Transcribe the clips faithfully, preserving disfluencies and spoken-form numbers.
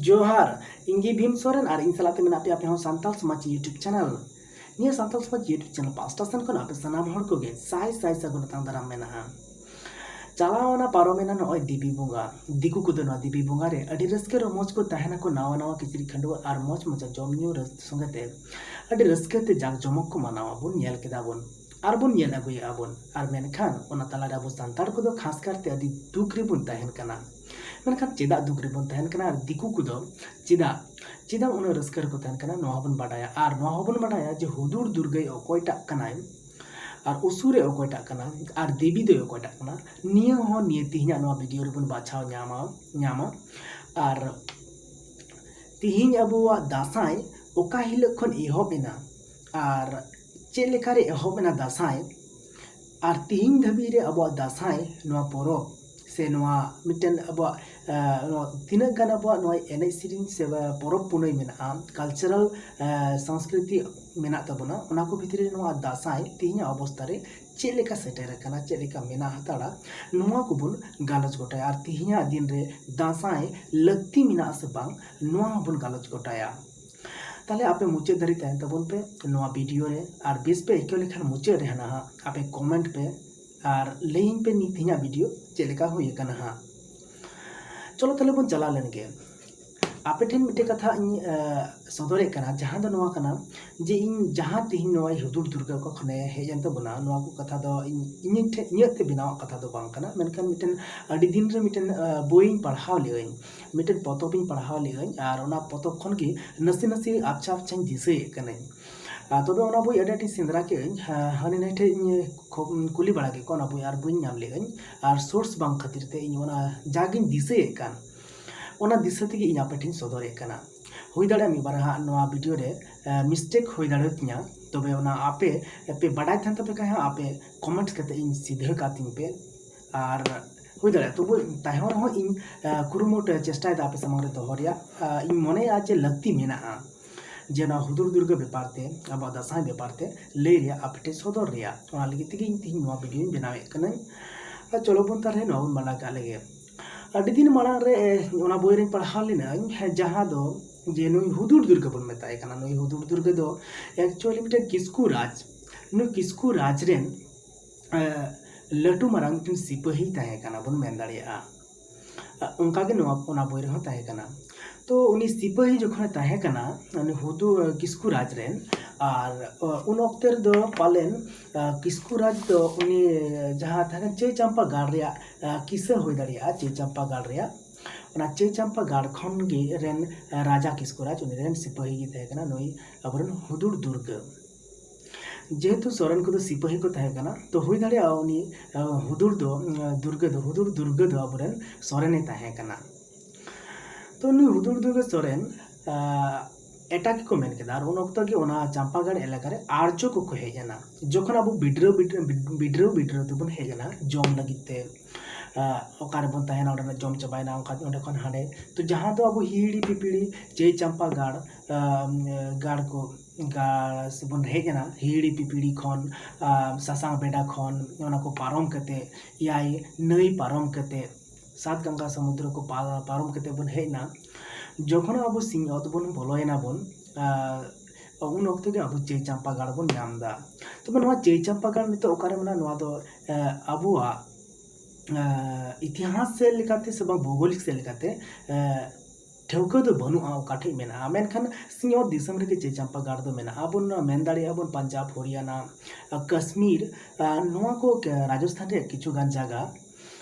ᱡᱚᱦᱟᱨ, ᱤᱧ ᱜᱮ ᱵᱷᱤᱢ ᱥᱚᱨᱮᱱ ᱟᱨ ᱤᱧ ᱥᱟᱞᱟᱜ ᱛᱮ ᱢᱮᱱᱟᱜ ᱯᱮᱭᱟ ᱟᱯᱮ ᱦᱚᱸ ᱥᱟᱱᱛᱟᱲ ᱥᱚᱢᱟᱡᱽ YouTube ᱪᱮᱱᱮᱞ᱾ ᱱᱤᱭᱟᱹ ᱥᱟᱱᱛᱟᱲ ᱥᱚᱢᱟᱡᱽ YouTube ᱪᱮᱱᱮᱞ ᱯᱟᱥᱴᱟ ᱥᱮᱱ ᱠᱷᱚᱱ ᱟᱯᱮ ᱥᱟᱱᱟᱢ ᱦᱚᱲ ᱠᱚᱜᱮ ᱥᱟᱭ ᱥᱟᱭ ᱥᱟᱹᱜᱩᱱ ᱟᱛᱟᱝ ᱫᱟᱨᱟᱢ ᱢᱮᱱᱟᱜᱼᱟ᱾ ᱪᱟᱞᱟᱣᱱᱟ ᱯᱟᱨᱚᱢᱮᱱᱟ ᱱᱚᱜᱼᱚᱭ ᱫᱮᱵᱤ ᱵᱚᱸᱜᱟ᱾ ᱫᱤᱠᱩ ᱠᱚᱫᱚ ᱱᱚᱣᱟ ᱫᱮᱵᱤ ᱵᱚᱸᱜᱟ ᱨᱮ ᱟᱹᱰᱤ ᱨᱟᱹᱥᱠᱟᱹ ᱨᱚᱢᱚᱡᱽ ᱠᱚ ᱛᱟᱦᱮᱱᱟᱠᱚ, ᱱᱟᱣᱟ ᱱᱟᱣᱟ ᱠᱤᱪᱨᱤᱡ ᱠᱷᱟᱹᱰᱩᱣᱟᱹ ᱟᱨ ᱢᱚᱡᱽ ᱢᱚᱡᱟ ᱡᱚᱢ ᱧᱩ ᱨᱟᱹᱥ-, ᱥᱚᱸᱜᱮ ᱛᱮ ᱟᱹᱰᱤ ᱨᱟᱹᱥᱠᱟᱹ ᱛᱮ ᱡᱟᱸᱠ ᱡᱚᱢᱚᱠ ᱠᱚ ᱢᱟᱱᱟᱣᱟ ᱵᱚᱱ, ᱧᱮᱞ ᱠᱮᱫᱟ ᱵᱚᱱ ᱟᱨ ᱵᱚᱱ ᱧᱮᱞ ᱟᱹᱜᱩᱭᱮᱫᱼᱟ ᱵᱚᱱ᱾ ᱟᱨ ᱢᱮᱱᱠᱷᱟᱱ ᱚᱱᱟ ᱛᱟᱞᱟᱨᱮ ᱟᱵᱚ ᱥᱟᱱᱛᱟᱲ ᱠᱚᱫᱚ ᱠᱷᱟᱥ ᱠᱟᱨᱛᱮ ᱟᱹᱰᱤ ᱫᱩᱠ ᱨᱮᱵᱚᱱ ᱛᱟᱦᱮᱱ ᱠᱟᱱᱟ᱾ ᱢᱮᱱᱠᱷᱟᱱ ᱪᱮᱫᱟᱜ ᱫᱩᱠ ᱨᱮᱵᱚᱱ ᱛᱟᱦᱮᱱ ᱠᱟᱱᱟ? ᱟᱨ ᱫᱤᱠᱩ ᱠᱚᱫᱚ ᱪᱮᱫᱟᱜ, ᱪᱮᱫᱟᱜ ᱩᱱᱟᱹᱜ ᱨᱟᱹᱥᱠᱟᱹ ᱨᱮᱠᱚ ᱛᱟᱦᱮᱱ ᱠᱟᱱᱟ, ᱱᱚᱣᱟ ᱦᱚᱸᱵᱚᱱ ᱵᱟᱰᱟᱭᱟ᱾ ᱟᱨ ᱱᱚᱣᱟ ᱦᱚᱸᱵᱚᱱ ᱵᱟᱰᱟᱭᱟ ᱡᱮ ᱦᱩᱫᱩᱲ ᱫᱩᱨᱜᱟᱹᱭ ᱚᱠᱚᱭᱴᱟᱜ ᱠᱟᱱᱟᱭ ᱟᱨ ᱩᱥᱩᱨᱮ ᱚᱠᱚᱭᱴᱟᱜ ᱠᱟᱱᱟ ᱟᱨ ᱫᱮᱵᱤ ᱫᱚᱭ ᱚᱠᱚᱭᱴᱟᱜ ᱠᱟᱱᱟ, ᱱᱤᱭᱟᱹ ᱦᱚᱸ ᱱᱤᱭᱟᱹ ᱛᱮᱦᱮᱧᱟᱜ ᱱᱚᱣᱟ ᱵᱷᱤᱰᱤᱭᱳ ᱨᱮᱵᱚᱱ ᱵᱟᱪᱷᱟᱣ ᱧᱟᱢᱟ, ᱧᱟᱢᱟ᱾ ᱟᱨ ᱛᱮᱦᱮᱧ ᱟᱵᱚᱣᱟᱜ ᱫᱟᱸᱥᱟᱭ ᱚᱠᱟ ᱦᱤᱞᱳᱜ ᱠᱷᱚᱱ ᱮᱦᱚᱵ ᱮᱱᱟ ᱟᱨ ᱪᱮᱫ ᱞᱮᱠᱟᱨᱮ ᱮᱦᱚᱵ ᱮᱱᱟ ᱫᱟᱸᱥᱟᱭ, ᱟᱨ ᱛᱮᱦᱮᱧ ᱫᱷᱟᱹᱵᱤᱡ ᱨᱮ ᱟᱵᱚᱣᱟᱜ ᱫᱟᱸᱥᱟᱭ ᱱᱚᱣᱟ ᱯᱚᱨᱚᱵᱽ ᱥᱮ ᱱᱚᱣᱟ ᱢᱤᱫᱴᱮᱱ ᱟᱵᱚᱣᱟᱜ, ᱟᱸ, ᱱᱚᱣᱟ ᱛᱤᱱᱟᱹᱜ ᱜᱟᱱ ᱟᱵᱚᱣᱟᱜ ᱱᱚᱣᱟ ᱮᱱᱮᱡ ᱥᱮᱨᱮᱧ ᱥᱮ ᱯᱚᱨᱚᱵᱽ ᱯᱩᱱᱟᱹᱭ ᱢᱮᱱᱟᱜᱼᱟ, ᱠᱟᱞᱪᱟᱨᱟᱞ, ᱟᱸ, ᱥᱚᱝᱥᱠᱨᱤᱛᱤ ᱢᱮᱱᱟᱜ ᱛᱟᱵᱚᱱᱟ, ᱚᱱᱟ ᱠᱚ ᱵᱷᱤᱛᱨᱤ ᱨᱮ ᱱᱚᱣᱟ ᱫᱟᱸᱥᱟᱭ ᱛᱮᱦᱮᱧᱟᱜ ᱚᱵᱚᱥᱛᱟ ᱨᱮ ᱪᱮᱫ ᱞᱮᱠᱟ ᱥᱮᱴᱮᱨ ᱟᱠᱟᱱᱟ, ᱪᱮᱫ ᱞᱮᱠᱟ ᱢᱮᱱᱟᱜ ᱦᱟᱛᱟᱲᱟ, ᱱᱚᱣᱟ ᱠᱚᱵᱚᱱ ᱜᱟᱞᱚᱪ ᱜᱚᱴᱟᱭᱟ᱾ ᱟᱨ ᱛᱮᱦᱮᱧᱟᱜ ᱫᱤᱱ ᱨᱮ ᱫᱟᱸᱥᱟᱭ ᱞᱟᱹᱠᱛᱤ ᱢᱮᱱᱟᱜᱼᱟ ᱥᱮ ᱵᱟᱝ, ᱱᱚᱣᱟ ᱦᱚᱸᱵᱚᱱ ᱜᱟᱞᱚᱪ ᱜᱚᱴᱟᱭᱟ᱾ ᱛᱟᱦᱞᱮ ᱟᱯᱮ ᱢᱩᱪᱟᱹᱫ ᱫᱷᱟᱹᱨᱤᱡ ᱛᱟᱦᱮᱱ ᱛᱟᱵᱚᱱ ᱯᱮ ᱱᱚᱣᱟ ᱵᱷᱤᱰᱤᱭᱳ ᱨᱮ, ᱟᱨ ᱵᱮᱥ ᱯᱮ ᱟᱹᱭᱠᱟᱹᱣ ᱞᱮᱠᱷᱟᱱ ᱢᱩᱪᱟᱹᱫ ᱨᱮ ᱦᱟᱸᱜ ᱟᱯᱮ ᱠᱚᱢᱮᱱᱴ ᱯᱮ ᱟᱨ ᱞᱟᱹᱭᱟᱹᱧ ᱯᱮ ᱱᱤᱛ ᱛᱮᱦᱮᱧᱟᱜ ᱵᱷᱤᱰᱤᱭᱳ ᱪᱮᱫ ᱞᱮᱠᱟ ᱦᱩᱭ ᱟᱠᱟᱱᱟ ᱦᱟᱸᱜ᱾ ᱪᱚᱞᱚ ᱛᱟᱦᱞᱮ ᱵᱚᱱ ᱪᱟᱞᱟᱣ ᱞᱮᱱ ᱜᱮ᱾ ᱟᱯᱮ ᱴᱷᱮᱱ ᱢᱤᱫᱴᱮᱡ ᱠᱟᱛᱷᱟ ᱤᱧ, ᱮ, ᱥᱚᱫᱚᱨᱮᱫ ᱠᱟᱱᱟ, ᱡᱟᱦᱟᱸ ᱫᱚ ᱱᱚᱣᱟ ᱠᱟᱱᱟ ᱡᱮ ᱤᱧ ᱡᱟᱦᱟᱸ ᱛᱮᱦᱮᱧ ᱱᱚᱣᱟ ᱦᱩᱫᱩᱲ ᱫᱩᱨᱜᱟᱹ ᱚᱠᱟ ᱠᱷᱚᱱᱮ ᱦᱮᱡ ᱮᱱ ᱛᱟᱵᱚᱱᱟ, ᱱᱚᱣᱟ ᱠᱚ ᱠᱟᱛᱷᱟ ᱫᱚ ᱤᱧ, ᱤᱧ ᱴᱷᱮᱱ, ᱤᱧᱟᱹᱜ ᱛᱮ ᱵᱮᱱᱟᱣᱟᱜ ᱠᱟᱛᱷᱟ ᱫᱚ ᱵᱟᱝ ᱠᱟᱱᱟ, ᱢᱮᱱᱠᱷᱟᱱ ᱢᱤᱫᱴᱮᱱ ᱟᱹᱰᱤ ᱫᱤᱱ ᱨᱮ ᱢᱤᱫᱴᱮᱱ, ᱮ, ᱵᱳᱭᱤᱧ ᱯᱟᱲᱦᱟᱣ ᱞᱮᱜᱼᱟᱹᱧ, ᱢᱤᱫᱴᱮᱱ ᱯᱚᱛᱚᱵ ᱤᱧ ᱯᱟᱲᱦᱟᱣ ᱞᱮᱜᱼᱟᱹᱧ, ᱟᱨ ᱚᱱᱟ ᱯᱚᱛᱚᱵ ᱠᱷᱚᱱ ᱜᱮ ᱱᱟᱥᱮ ᱱᱟᱥᱮ ᱟᱯᱪᱷᱟ ᱟᱯᱪᱷᱟᱧ ᱫᱤᱥᱟᱹᱭᱮᱫ ᱠᱟᱹᱱᱟᱹᱧ᱾ ᱟᱨ ᱛᱚᱵᱮ ᱚᱱᱟ ᱵᱳᱭ ᱟᱹᱰᱤ ᱟᱸᱴᱤᱧ ᱥᱮᱸᱫᱽᱨᱟ ᱠᱮᱫᱟᱹᱧ, ᱦᱟ-, ᱦᱟᱹᱱᱤ ᱱᱟᱹᱭ ᱴᱷᱮᱡ ᱤᱧ ᱠᱷᱚ-, ᱠᱩᱞᱤ ᱵᱟᱲᱟ ᱠᱮᱫ ᱠᱚᱣᱟ, ᱚᱱᱟ ᱵᱳᱭ ᱟᱨ ᱵᱟᱹᱧ ᱧᱟᱢ ᱞᱮᱫᱟᱹᱧ᱾ ᱟᱨ ᱥᱳᱨᱥ ᱵᱟᱝ ᱠᱷᱟᱹᱛᱤᱨ ᱛᱮ ᱤᱧ ᱚᱱᱟ ᱡᱟᱜᱤᱧ ᱫᱤᱥᱟᱹᱭᱮᱫ ᱠᱟᱱ, ᱚᱱᱟ ᱫᱤᱥᱟᱹ ᱛᱮᱜᱮ ᱤᱧ ᱟᱯᱮ ᱴᱷᱮᱱ ᱥᱚᱫᱚᱨᱮᱫ ᱠᱟᱱᱟ᱾ ᱦᱩᱭ ᱫᱟᱲᱮᱭᱟᱜᱼᱟ ᱢᱤᱫ ᱵᱟᱨ ᱦᱟᱸᱜ ᱱᱚᱣᱟ ᱵᱷᱤᱰᱤᱭᱳ ᱨᱮ, ᱮ, ᱢᱤᱥᱴᱮᱠ ᱦᱩᱭ ᱫᱟᱲᱮᱭᱟᱛᱤᱧᱟ, ᱛᱚᱵᱮ ᱚᱱᱟ ᱟᱯᱮ ᱯᱮ ᱵᱟᱰᱟᱭ ᱛᱟᱦᱮᱱ ᱛᱟᱯᱮ ᱠᱷᱟᱱ ᱦᱟᱸᱜ ᱟᱯᱮ ᱠᱚᱢᱮᱱᱴ ᱠᱟᱛᱮ ᱤᱧ ᱥᱤᱫᱷᱟᱹ ᱠᱟᱛᱤᱧ ᱯᱮ᱾ ᱟᱨ ᱦᱩᱭ ᱫᱟᱲᱮᱭᱟᱜᱼᱟ, ᱛᱚᱵᱩ ᱛᱟᱭᱚᱢ ᱨᱮᱦᱚᱸ ᱤᱧ, ᱮ, ᱠᱩᱨᱩᱢᱩᱴᱩ ᱪᱮᱥᱴᱟᱭᱮᱫᱟ ᱟᱯᱮ ᱥᱟᱢᱟᱝ ᱨᱮ ᱫᱚᱦᱚ ᱨᱮᱭᱟᱜ᱾ ᱮ, ᱤᱧ ᱢᱚᱱᱮᱭᱟ ᱡᱮ ᱞᱟᱹᱠᱛᱤ ᱢᱮᱱᱟᱜᱼᱟ ᱡᱮ ᱱᱚᱣᱟ ᱦᱩᱫᱩᱲ ᱫᱩᱨᱜᱟᱹ ᱵᱮᱯᱟᱨ ᱛᱮ, ᱟᱵᱚᱣᱟᱜ ᱫᱟᱸᱥᱟᱭ ᱵᱮᱯᱟᱨ ᱛᱮ ᱞᱟᱹᱭ ᱨᱮᱭᱟᱜ, ᱟᱯᱮ ᱴᱷᱮᱱ ᱥᱚᱫᱚᱨ ᱨᱮᱭᱟᱜ᱾ ᱚᱱᱟ ᱞᱟᱹᱜᱤᱫ ᱛᱮᱜᱮ ᱤᱧ ᱛᱮᱦᱮᱧ ᱱᱚᱣᱟ ᱵᱷᱤᱰᱤᱭᱳᱧ ᱵᱮᱱᱟᱣᱮᱫ ᱠᱟᱹᱱᱟᱹᱧ᱾ ᱟᱨ ᱪᱚᱞᱚ ᱵᱚᱱ ᱛᱟᱦᱞᱮ ᱱᱚᱣᱟ ᱵᱚᱱ ᱵᱟᱰᱟᱭ ᱠᱟᱜ ᱞᱮᱜᱮ᱾ ᱟᱹᱰᱤ ᱫᱤᱱ ᱢᱟᱲᱟᱝ ᱨᱮ ᱚᱱᱟ ᱵᱳᱭ ᱨᱮᱧ ᱯᱟᱲᱦᱟᱣ ᱞᱮᱱᱟ, ᱡᱟᱦᱟᱸ ᱫᱚ ᱡᱮ ᱱᱩᱭ ᱦᱩᱫᱩᱲ ᱫᱩᱨᱜᱟᱹ ᱵᱚᱱ ᱢᱮᱛᱟᱭ ᱠᱟᱱᱟ᱾ ᱱᱩᱭ ᱦᱩᱫᱩᱲ ᱫᱩᱨᱜᱟᱹ ᱫᱚ actually ᱢᱤᱫᱴᱮᱱ ᱠᱤᱥᱠᱩ ᱨᱟᱡᱽ, ᱱᱩᱭ ᱠᱤᱥᱠᱩ ᱨᱟᱡᱽ ᱨᱮᱱ ᱞᱟᱹᱴᱩ ᱢᱟᱨᱟᱝ ᱢᱤᱫᱴᱮᱱ ᱥᱤᱯᱟᱹᱦᱤ ᱛᱟᱦᱮᱸ ᱠᱟᱱᱟ ᱵᱚᱱ ᱢᱮᱱ ᱫᱟᱲᱮᱭᱟᱜᱼᱟ᱾ ᱚᱱᱠᱟᱜᱮ ᱱᱚᱣᱟ ᱚᱱᱟ ᱵᱳᱭ ᱨᱮᱦᱚᱸ ᱛᱟᱦᱮᱸ ᱠᱟᱱᱟ᱾ ᱛᱚ ᱩᱱᱤ ᱥᱤᱯᱟᱹᱦᱤ ᱡᱚᱠᱷᱚᱱᱮ ᱛᱟᱦᱮᱸ ᱠᱟᱱᱟ ᱩᱱᱤ ᱦᱩᱫᱩ ᱠᱤᱥᱠᱩ ᱨᱟᱡᱽ ᱨᱮᱱ, ᱟᱨ ᱩᱱ ᱚᱠᱛᱮ ᱨᱮᱫᱚ ᱯᱟᱞᱮᱱ ᱠᱤᱥᱠᱩ ᱨᱟᱡᱽ ᱫᱚ ᱩᱱᱤ ᱡᱟᱦᱟᱸ ᱛᱟᱦᱮᱸ ᱠᱟᱱᱟ ᱪᱟᱹᱭ ᱪᱟᱢᱯᱟ ᱜᱟᱲ ᱨᱮᱭᱟᱜ ᱠᱤᱥᱟᱹ ᱦᱩᱭ ᱫᱟᱲᱮᱭᱟᱜᱼᱟ᱾ ᱪᱟᱹᱭ ᱪᱟᱢᱯᱟ ᱜᱟᱲ ᱨᱮᱭᱟᱜ ᱚᱱᱟ ᱪᱟᱹᱭ ᱪᱟᱢᱯᱟ ᱜᱟᱲ ᱠᱷᱚᱱ ᱜᱮ ᱨᱮᱱ ᱨᱟᱡᱟ ᱠᱤᱥᱠᱩ ᱨᱟᱡᱽ ᱩᱱᱤ ᱨᱮᱱ ᱥᱤᱯᱟᱹᱦᱤ ᱜᱮ ᱛᱟᱦᱮᱸ ᱠᱟᱱᱟ ᱱᱩᱭ ᱟᱵᱚᱨᱮᱱ ᱦᱩᱫᱩᱲ ᱫᱩᱨᱜᱟᱹ᱾ ᱡᱮᱦᱮᱛᱩ ᱥᱚᱨᱮᱱ ᱠᱚᱫᱚ ᱥᱤᱯᱟᱹᱦᱤ ᱠᱚ ᱛᱟᱦᱮᱸ ᱠᱟᱱᱟ, ᱛᱚ ᱦᱩᱭ ᱫᱟᱲᱮᱭᱟᱜᱼᱟ ᱩᱱᱤ ᱦᱩᱫᱩᱲ ᱫᱚ ᱫᱩᱨᱜᱟᱹ ᱫᱚ ᱦᱩᱫᱩᱲ ᱫᱩᱨᱜᱟᱹ ᱫᱚ ᱟᱵᱚᱨᱮᱱ ᱥᱚᱨᱮᱱᱮ ᱛᱟᱦᱮᱸ ᱠᱟᱱᱟ᱾ ᱛᱚ ᱱᱩᱭ ᱦᱩᱫᱩᱲ ᱫᱩᱨᱜᱟᱹ ᱥᱚᱨᱮᱱ ᱮᱴᱟᱜ ᱜᱮᱠᱚ ᱢᱮᱱ ᱠᱮᱫᱟ᱾ ᱟᱨ ᱩᱱ ᱚᱠᱛᱚ ᱜᱮ ᱚᱱᱟ ᱪᱟᱢᱯᱟᱜᱟᱲ ᱮᱞᱟᱠᱟ ᱨᱮ ᱟᱨᱡᱚ ᱠᱚᱠᱚ ᱦᱮᱡ ᱮᱱᱟ᱾ ᱡᱚᱠᱷᱚᱱ ᱟᱵᱚ ᱵᱤᱰᱨᱟᱹᱣ ᱵᱤᱰᱨᱟᱹᱣ ᱵᱤᱰᱨᱟᱹᱣ ᱵᱤᱰᱨᱟᱹᱣ ᱛᱮᱵᱚᱱ ᱦᱮᱡ ᱮᱱᱟ ᱡᱚᱢ ᱞᱟᱹᱜᱤᱫ ᱛᱮ, ᱚᱠᱟ ᱨᱮᱵᱚᱱ ᱛᱟᱦᱮᱱᱟ ᱚᱸᱰᱮᱱᱟᱜ ᱡᱚᱢ ᱪᱟᱵᱟᱭᱮᱱᱟ, ᱚᱱᱠᱟ ᱚᱸᱰᱮ ᱠᱷᱚᱱ ᱦᱟᱸᱰᱮ᱾ ᱛᱚ ᱡᱟᱦᱟᱸ ᱫᱚ ᱟᱵᱚ ᱦᱤᱦᱤᱲᱤ ᱯᱤᱯᱤᱲᱤ ᱪᱟᱹᱭ ᱪᱟᱢᱯᱟ ᱜᱟᱲ ᱜᱟᱲ ᱠᱚ ᱜᱟᱲ ᱥᱮᱵᱚᱱ ᱦᱮᱡ ᱮᱱᱟ, ᱦᱤᱦᱤᱲᱤ ᱯᱤᱯᱤᱲᱤ ᱠᱷᱚᱱ ᱥᱟᱥᱟᱝ ᱵᱮᱰᱟ ᱠᱷᱚᱱ ᱚᱱᱟ ᱠᱚ ᱯᱟᱨᱚᱢ ᱠᱟᱛᱮ, ᱮᱭᱟᱭ ᱱᱟᱹᱭ ᱯᱟᱨᱚᱢ ᱠᱟᱛᱮ, ᱥᱟᱛ ᱜᱟᱝᱜᱟ ᱥᱚᱢᱩᱫᱨᱚ ᱠᱚ ᱯᱟᱨᱚᱢ ᱠᱟᱛᱮ ᱵᱚᱱ ᱦᱮᱡ ᱮᱱᱟ᱾ ᱡᱚᱠᱷᱚᱱ ᱟᱵᱚ ᱥᱤᱧᱚᱛ ᱵᱚᱱ ᱵᱚᱞᱚᱭᱮᱱᱟ ᱵᱚᱱ, ᱩᱱ ᱚᱠᱛᱚ ᱜᱮ ᱟᱵᱚ ᱪᱟᱹᱭ ᱪᱟᱢᱯᱟ ᱜᱟᱲ ᱵᱚᱱ ᱧᱟᱢ ᱮᱫᱟ᱾ ᱛᱚᱵᱮ ᱱᱚᱣᱟ ᱪᱟᱹᱭ ᱪᱟᱢᱯᱟ ᱜᱟᱲ ᱱᱤᱛᱚᱜ ᱚᱠᱟᱨᱮ ᱢᱮᱱᱟᱜᱼᱟ? ᱱᱚᱣᱟ ᱫᱚ ᱟᱵᱚᱣᱟᱜ ᱤᱛᱤᱦᱟᱥ ᱥᱮᱫ ᱞᱮᱠᱟᱛᱮ ᱥᱮ ᱵᱟᱝ ᱵᱷᱳᱜᱳᱞᱤᱠ ᱥᱮᱫ ᱞᱮᱠᱟᱛᱮ ᱴᱷᱟᱹᱣᱠᱟᱹ ᱫᱚ ᱵᱟᱹᱱᱩᱜᱼᱟ ᱚᱠᱟ ᱴᱷᱮᱡ ᱢᱮᱱᱟᱜᱼᱟ, ᱢᱮᱱᱠᱷᱟᱱ ᱥᱤᱧᱚᱛ ᱫᱤᱥᱚᱢ ᱨᱮᱜᱮ ᱪᱟᱹᱭ ᱪᱟᱢᱯᱟ ᱜᱟᱲ ᱫᱚ ᱢᱮᱱᱟᱜᱼᱟ᱾ ᱵᱚᱱ ᱢᱮᱱ ᱫᱟᱲᱮᱭᱟᱜᱼᱟ ᱵᱚᱱ ᱯᱟᱧᱡᱟᱵᱽ, ᱦᱚᱨᱤᱭᱟᱱᱟ, ᱠᱟᱥᱢᱤᱨ, ᱱᱚᱣᱟ ᱠᱚ ᱨᱟᱡᱚᱥᱛᱷᱟᱱ ᱨᱮᱭᱟᱜ ᱠᱤᱪᱷᱩ ᱜᱟᱱ ᱡᱟᱭᱜᱟ,